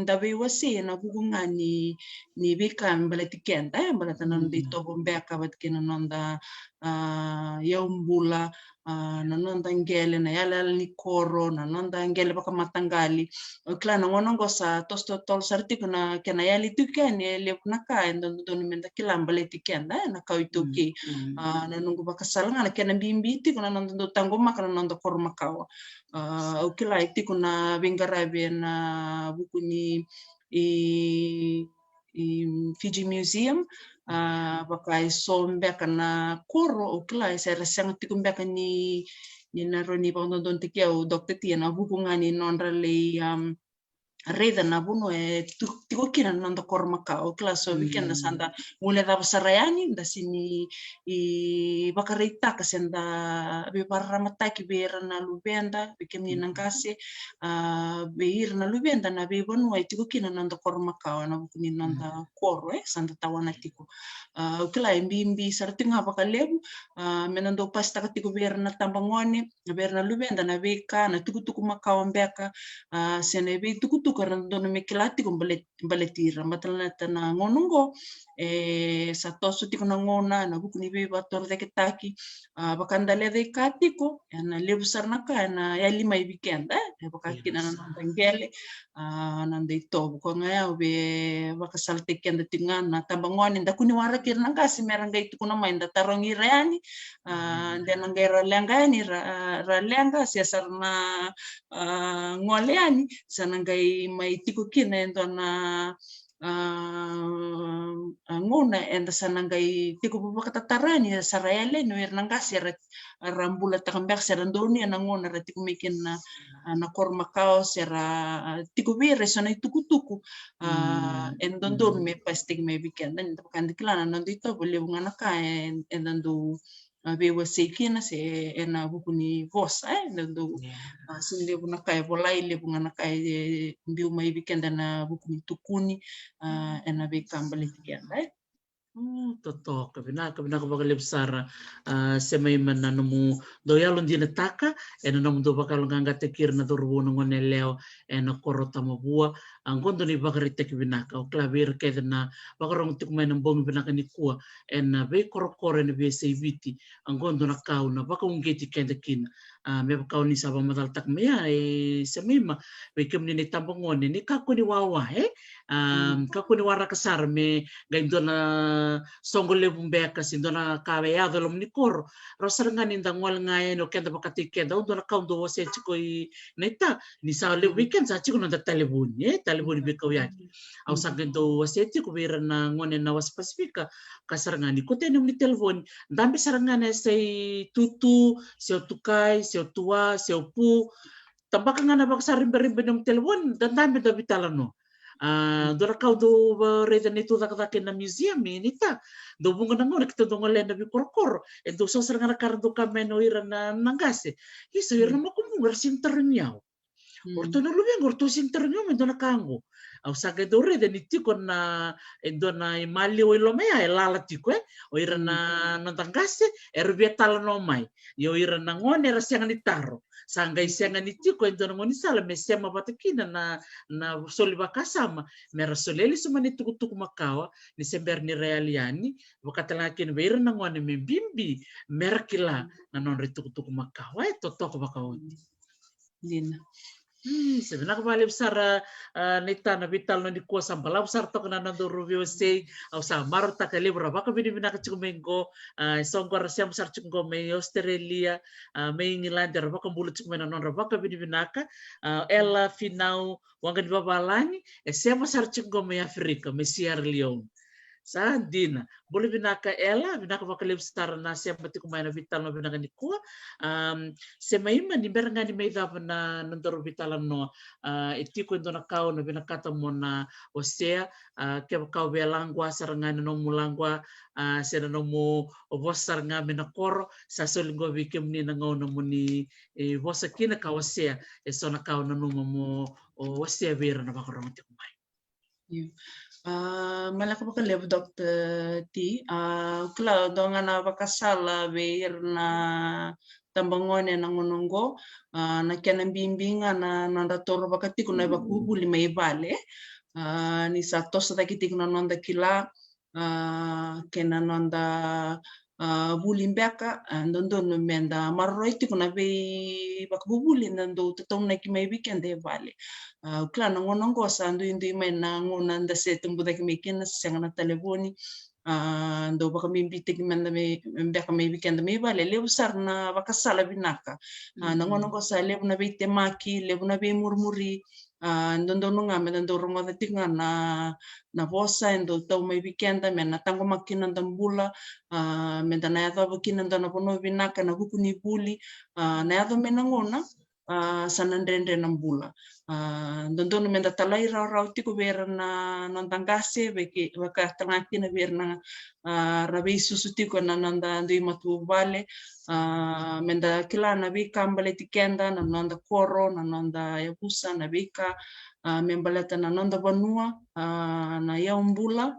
da veiwasei ena vuku ga ni, ni veika me baleti keda, e, baleta na noda itovo beka vata kei na noda, a, yaubula, a, na noda qele, na yalayala ni koro, na noda qele vakamataqali. O kila na gauna oqo sa toso totolo sara tiko na kena yali tiko yani, e levu na ka e dodonu meda kila baleti keda, e, na kawa iTaukei. A, na noqu vakasala ga na kena bibi tiko na noda dau taqomaka na noda koro makawa. A, au kila e tiko na veiqaravi ena vuku ni, i, i Fiji Museum, a, vaka e so beka na koro, au kila e sa era sega tiko beka ni, ni na rawa ni vakadodonutaki au, Doctor T, ena vuku ga ni nodra lai, um, raica na vanua e tu, tiko kina na noda koro makawa. Au kila so vei keda sa da guilecava sara yani, da sega ni, i, vakaraitaka se da veivakararamataki vei ira na luveda, vei kemuni na qase, a, vei ira na luveda na veivanua e tiko kina na noda koro makawa ena vuku ni noda koro, e, sa da tawana tiko. A, au kila e bibi sara tiko ga vakalevu, a, meda dau pasitaka tiko vei ira na tabagone, vei ira na luveda na veika, na tukutuku makawa beka, a, se na veitukutuku era dodonu me kila tiko bale, baleti ira. Baleta na gauna oqo, e, sa toso tiko na gauna ena vuku ni veivakatorocaketaki, a, vakadaleca i ka tiko, ena levu sara na ka ena yali mai vei keda, e, e vaka kina na noda qele, a, na noda itovo. Koya ga au via vakasalataki keda tiko ga na tabagone, da kua ni waraki ira na qase mera qai tukuna mai, da tarogi ira yani, a, de na qai ra leqa yani, ra, ra leqa, se sa ra na, a, gole yani, sa na qai mai tiko kina e dua na, a, a, gauna eda sa na qai tiko vakatatara yani, sa ra yali yani o ira na qase era, ra bulataka beka, se ra donuya na gauna ra tiko mai kina na, a, na koro makawa, se ra, a, tiko vei ira e so na itukutuku, a, e dodonu me pasitaki mai vei keda. Ni da vaka da kila na noda itovo, levu ga na ka e, eda dau, a, veiwasei kina se ena vuku ni vosa, e, eda dau, a, sega ni levu na ka e volai, levu ga na ka e biu mai vei keda ena vuku ni tukuni, a, ena veika baleti keda, e. Mm, totoka, vinaka, vinaka vakalevu sara, a, Semaima, na nomu dau yalodinataka ena nomu dau vakayaloqaqataki ira na cauravou, na gone yalewa ena koro Tamavua. A, qo dua na ivakaraitaki vinaka, au kila vei ira kece na vakarogo tiko mai ena bogi vinaka nikua, ena veikorokoro ena veiyasai Viti. A, qo dua na ka au na vakauqeti keda kina. A, me vaka o ni sa vakamacalataka mai ya, e, Semaima, vei kemuni na itabagone, ni kakua ni wawa, e? A, kakua ni waraka sara me qai dua na soqo levu beka se dua na ka e yaco e loma ni koro. Rawa sara ga ni da gole ga yani o keda vakataki keda, au dua na ka au dau wasea tiko i naita, ni sa levu vei keda sa tiko na noda talevoni, e, talevoni veikauyaki. Au sa qai dau wasea tiko vei ira na gone na wasa Pasifika, ka sara ga ni kauta yani nomuni talevoni, dabe sara ga na yasai Tutu, se o Tukai, se o Tua, se o Pu. Tabaka ga na vakasaribariba ni nomu talevoni, da dabe, da veitalanoa. A, dua na ka au dau raica na neitou cakacaka ena museum, e, naita, dau vuqa na gauna keitou dau gole ena veikorokoro, e dau so sara ga na ka ra dau kaya mai o ira na, na qase. Isa, o ira na makubuqu era sega ni tarogi au. O ratou na luvequ, o ratou sega ni tarogi au me dua na ka qo. Au sa qai dau raica ni tiko na, e dua na imaliwa i loma ya e lala tiko, e. O ira na noda qase era via talanoa mai. Ia o ira na gone era sega ni taro. Sa qai sega ni tiko e dua na gaunisala me sema vata kina na, na soli vakasama, mera solia lesu mai na itukutuku makawa, ni se bera ni ra yali yani, vaka tale ga kina vei ira na gone me bibi mera kila na nodra itukutuku makawa. E, totoka vakaoti. Dina. Mm, se vinaka vakalevu sara, a, naita, na veitalanoa nikua, sa balavu sara toka na nodaru veiwasei. Au sa marautaka e levu ra vakavinavinaka tiko mai qo, a, e so qo ra sema sara tiko qo mai Australia, a, mai England, ra vakabula tiko mai na nodra vakavinavinaka. A, Ela Finau Waqanivavalagi, e sema sara tiko qo mai Africa, mai Sierra Leone. Sa dina. Bula vinaka Ela, vinaka vakalevu sara na sema tiko mai na veitalanoa vinaka nikua. Am, Semaima, ni bera ga ni mai cava na nodaru veitalanoa, a, e tiko e dua na ka au na vinakata mo na wasea, a, kevaka o via laqua sara ga na nomu laqua, a, se na nomu vosa sara ga mai na koro, sa soli qo vei kemuni na gauna mo ni, e, vosa kina ka wasea e so na ka au nanuma mo, o, wasea vei ira na vakarogo tiko mai. Io. A, maleka vakalevu, Doctor T. A, kila, dua ga na vakasala vei ira na tabagone ena gauna oqo. A, na kena bibi ga na noda toro vakatiko na ivakavuvuli mai vale. A, ni sa toso cake tiko na noda kila, a, kei na noda, a, vuli beka, a, dodonu meda maroroi tiko na veivakavuvuli eda dau tataunaki mai vei keda e vale. A, au kila na gauna oqo sa duidui mai na gauna da se tubu cake mai kina, sega na talevoni. A, dau vakabibitaki meda mai, beka mai vei keda mai vale, levu sara na vakasala vinaka. A, na gauna oqo sa levu na veitemaki, levu na veimurimuri. A, dodonu ga meda dau rogoca tiko ga na, na vosa e dau tau mai vei keda, me na taqomaki kina noda bula. A, meda na yacova kina dua na vanua vinaka ena vuku ni vuli. A, na yaco mai na gauna, a, sa na dredre na bula. A, dodonu meda talai rawarawa tiko vei ira na noda qase, vei ke, vaka talega kina vei ira na, a, ra veisusu tiko ena noda dui matavuvale. A, meda kila na veika baleti keda, na noda koro, na noda yavusa, na veika, a, me baleta na noda vanua, a, na yaubula.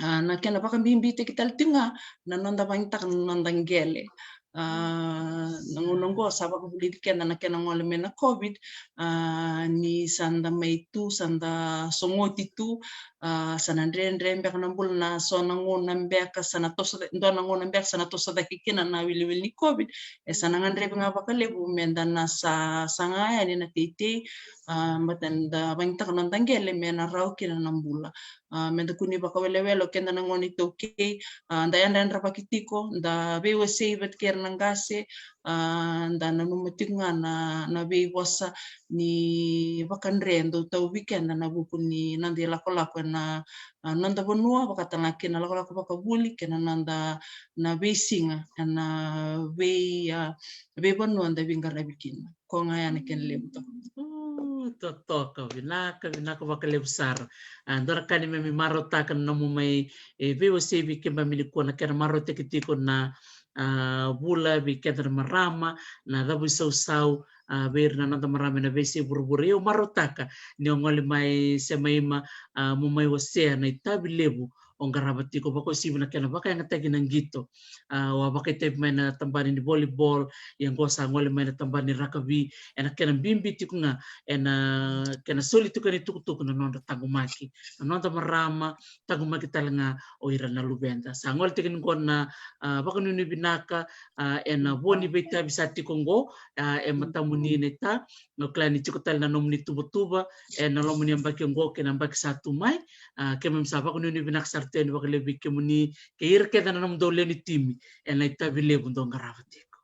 A, na kena vakabibitaki tale tiko ga na noda vagitaka na noda qele. A, na gauna oqo sa vakavulici keda na kena gole mai na COVID, a, ni sa da mai tu, sa da sogoti tu. A, sa na dredre beka na bula, na so na gauna beka sa na toso, dua na gauna beka sa na toso cake kina na wiliwili ni COVID. E sa na gadrevi ga vakalevu meda na sa, saga yani na teitei, a, baleta da vagitaka na noda qele me na rawa kina na bula. A, meda kua ni vakawelewele o keda na gone iTaukei. A, da yadrayadravaki tiko, da veiwasei vata kei ira na qase. A, da nanuma tiko ga na, na veivosa ni vakadre dau tau vei keda ena vuku ni noda ilakolako ena, a, noda vanua, vaka talega kina na lakolako vakavuli kei na noda, na veisiga ena vei, a, veivanua da veiqaravi kina. Ko ga ya na kena levu toka. O, totoka, vinaka, vinaka vakalevu sara. A, dua na ka ni me mi marautaka na nomu mai, e, veiwasei vei keimami nikua, na kena marautaki tiko na, a, vula vei keda na marama, na cavuisausau, a, vei ira na noda marama ena veiyasai vuravura. Ia au marautaka ni o gole mai Semaima, a, mo mai wasea na itavi levu o qarava tiko, vakauasivi na kena vakayagataki na qito. A, o a vakaitavi mai na tabana ni volleyball, ia oqo sa gole mai na tabana ni rakavi, ena kena bibi tiko ga ena kena soli tiko ena itukutuku na nodra taqomaki na noda marama, taqomaki talega o ira na luveda. Sa gole tiko ni oqo na, a, vakanuinui vinaka, a, ena vo ni veitavi sa tiko oqo, a, e matamuni naita. Au kila ni tiko tale na nomuni tuvatuva ena loma ni yabaki oqo kei na yabaki sa tu mai. A, keimami sa vakanuinui vinaka sara tu yani vakalevu vei kemuni kei ira kece na nomudou lewe ni timi ena itavi levu dou qarava tiko.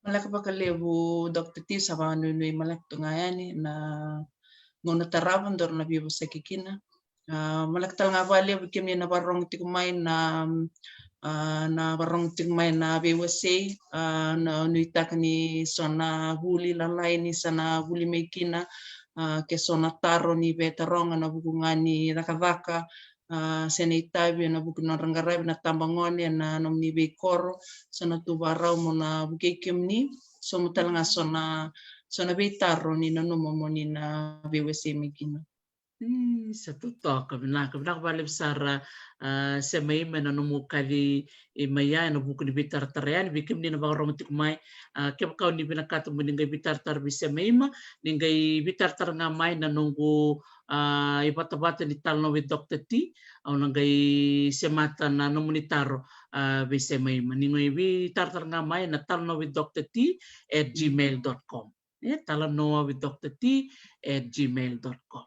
Maleka vakalevu, Doctor T, sa vakanuinui maleka tu ga yani na gauna tarava daru na veivosaki kina. A, maleka talega vakalevu kemuni na vakarorogo tiko mai na, a, na vakarorogo tiko mai na veiwasei, a, na nuitaka ni so na vuli lalai ni sa na vuli mai kina, a, ke so na taro ni veitaroga ena vuku ga ni cakacaka, a, se na itavi ena vuku ni nodra qaravi na tabagone ena nomuni veikoro, so na tu vakarau mo na vukei kemuni, so mo talega so na, so na veitaro ni nanuma mo ni na veiwasei mai kina. Mm, sa totoka, vinaka, vinaka vakalevu sara, a, Semaima ena nomu kaci, e, mai ya ena vuku ni veitaratara yani vei kemuni na vakarorogo tiko mai. A, kevaka o ni vinakata mo ni qai veitaratara vei Semaima, ni qai veitaratara ga mai na noqu, a, ivatavata ni Talanoa with Doctor T, au na qai semata na nomuni taro, a, vei Semaima. Ni qai veitaratara ga mai na talanoa with Doctor T at gmail dot com. E, talanoa with Doctor T at gmail dot com.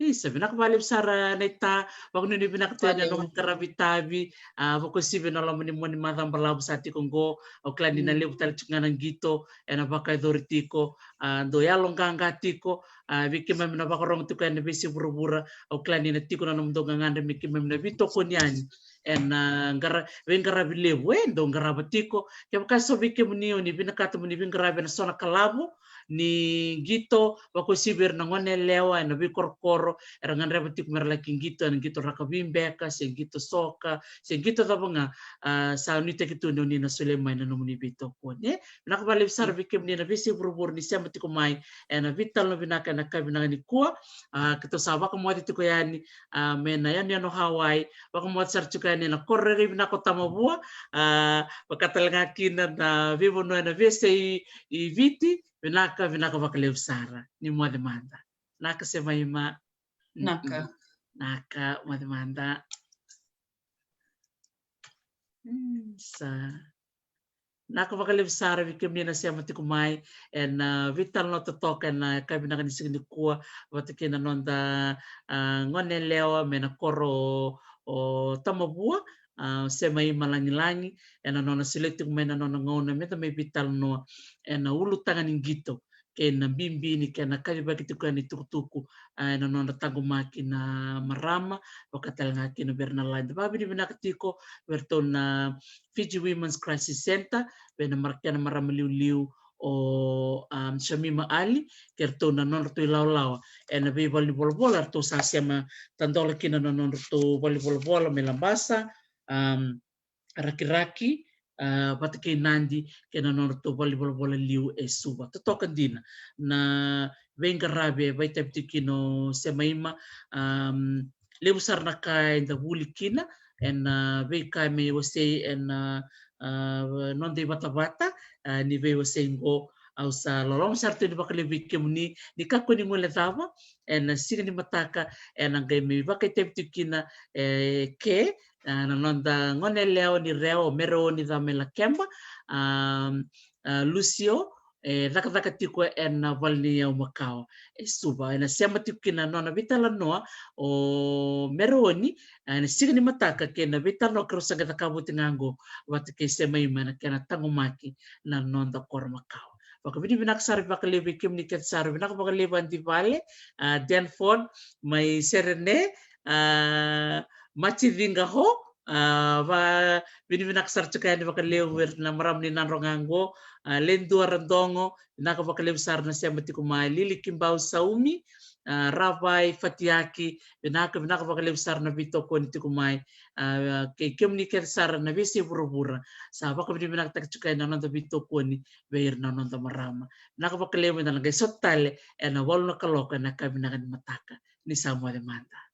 Isa, vinaka vakalevu sara naita, vakanuinui vinaka tu yani na nomu qaravi itavi, a, vakauasivi ena loma ni Moniti Macawa Balavu sa tiko oqo, au kila ni na levu tale tiko ga na qito ena vakayacori tiko, a, dou yaloqaqa tiko, a, vei keimami na vakarorogo tiko yani ena veiyasai vuravura, au kila ni na tiko na nomudou gagadre me keimami na veitokoni yani ena, a, qara, veiqaravi levu e dou qarava tiko. Kevaka so vei kemuni o ni vinakata mo ni veiqaravi ena so na kalavo, ni qito, vakauasivi ira na gone yalewa ena veikorokoro era gadreva tiko mera laki qito, ena qito rakavi beka se qito soka se qito cava ga. A, sa nuitaki tu ni oni na solia mai na nomuni veitokoni, e. Vinaka vakalevu sara vei kemuni na veiyasai vuravura ni sema tiko mai ena veitalanoa vinaka ena yakavi vinaka nikua. A, keitou sa vakamoce tiko yani, a, mai na yanuyanu o Hawaii, vakamoce sara tiko yani ena koro rairai vinaka o Tamavua, a, vaka tale ga kina na veivanua ena veiyasai i Viti. Vinaka, vinaka vakalevu sara. Ni moce mada. Naka Semaima. Naka. Naka, moce mada. Mm, sa. Naka vakalevu sara vei kemuni na sema tiko mai ena, a, veitalanoa totoka ena yakavi vinaka ni siga nikua vata kei na noda, a, gone yalewa mai na koro o, o Tamavua, a, Semaima Lagilagi, ena nona solia tiko mai na nona gauna meda mai veitalanoa ena ulutaga ni qito kei na bibi ni kena kacivaki tiko yani itukutuku, a, ena nodra taqomaki na marama, vaka tale ga kina vei ira na lade. Vakavinavinaka tiko vei iratou na Fiji Women's Crisis Center, vei na mar-, kena marama liuliu o, um, Shamima Ali, kei iratou na nodratou ilawalawa ena veivale ni volavola, eratou sa sema tadola kina na nodratou vale ni volavola mai Labasa, um, Rakiraki, a, vata kei Nadi, kei na nodratou vale ni volavola liu e Suva. Totoka dina na veiqaravi e vakaitavi tiko kina o Semaima, am, levu sara na ka eda vuli kina ena, a, veika me wasei ena, a, a, noda ivatavata, a, ni veiwasei qo. Au sa loloma sara tu ni vakalevu vei kemuni ni kakua ni guilecava ena siga ni mataka ena qai mai vakaitavi tiko kina, e, ke, a, na noda gone yalewa ni Rewa, o Mereoni Camailakeba, a, a, Lucio, e cakacaka tiko ena vale ni yau makawa e Suva. Ena sema tiko kina na nona veitalanoa o Mereoni, a, ena siga ni mataka kei na veitalanoa keirau sa qai cakava oti ga qo vata kei Semaima ena kena taqomaki na noda koro makawa. Vakavinavinaka sara vakalevu vei kemuni kece sara, vinaka vakalevu Adi Vale, a, Danford mai Serene, a, Macicinga Ho, a, vakavinavinaka sara tiko yani vakalevu vei ira na marama ni Nadroga qo, a, Ledua Radogo, vinaka vakalevu sara na sema tiko mai, Lili Kibau Saumi, a, Ravai Fatiaki, vinaka, vinaka vakalevu sara na veitokoni tiko mai, a, kei kemuni kece sara na veiyasai vuravura sa vakavinavinakataki tiko yani na noda veitokoni vei ira na noda marama. Vinaka vakalevu, eda na qai sota tale ena walu na kaloko ena yakavi vinaka ni mataka. Ni sa moce mada.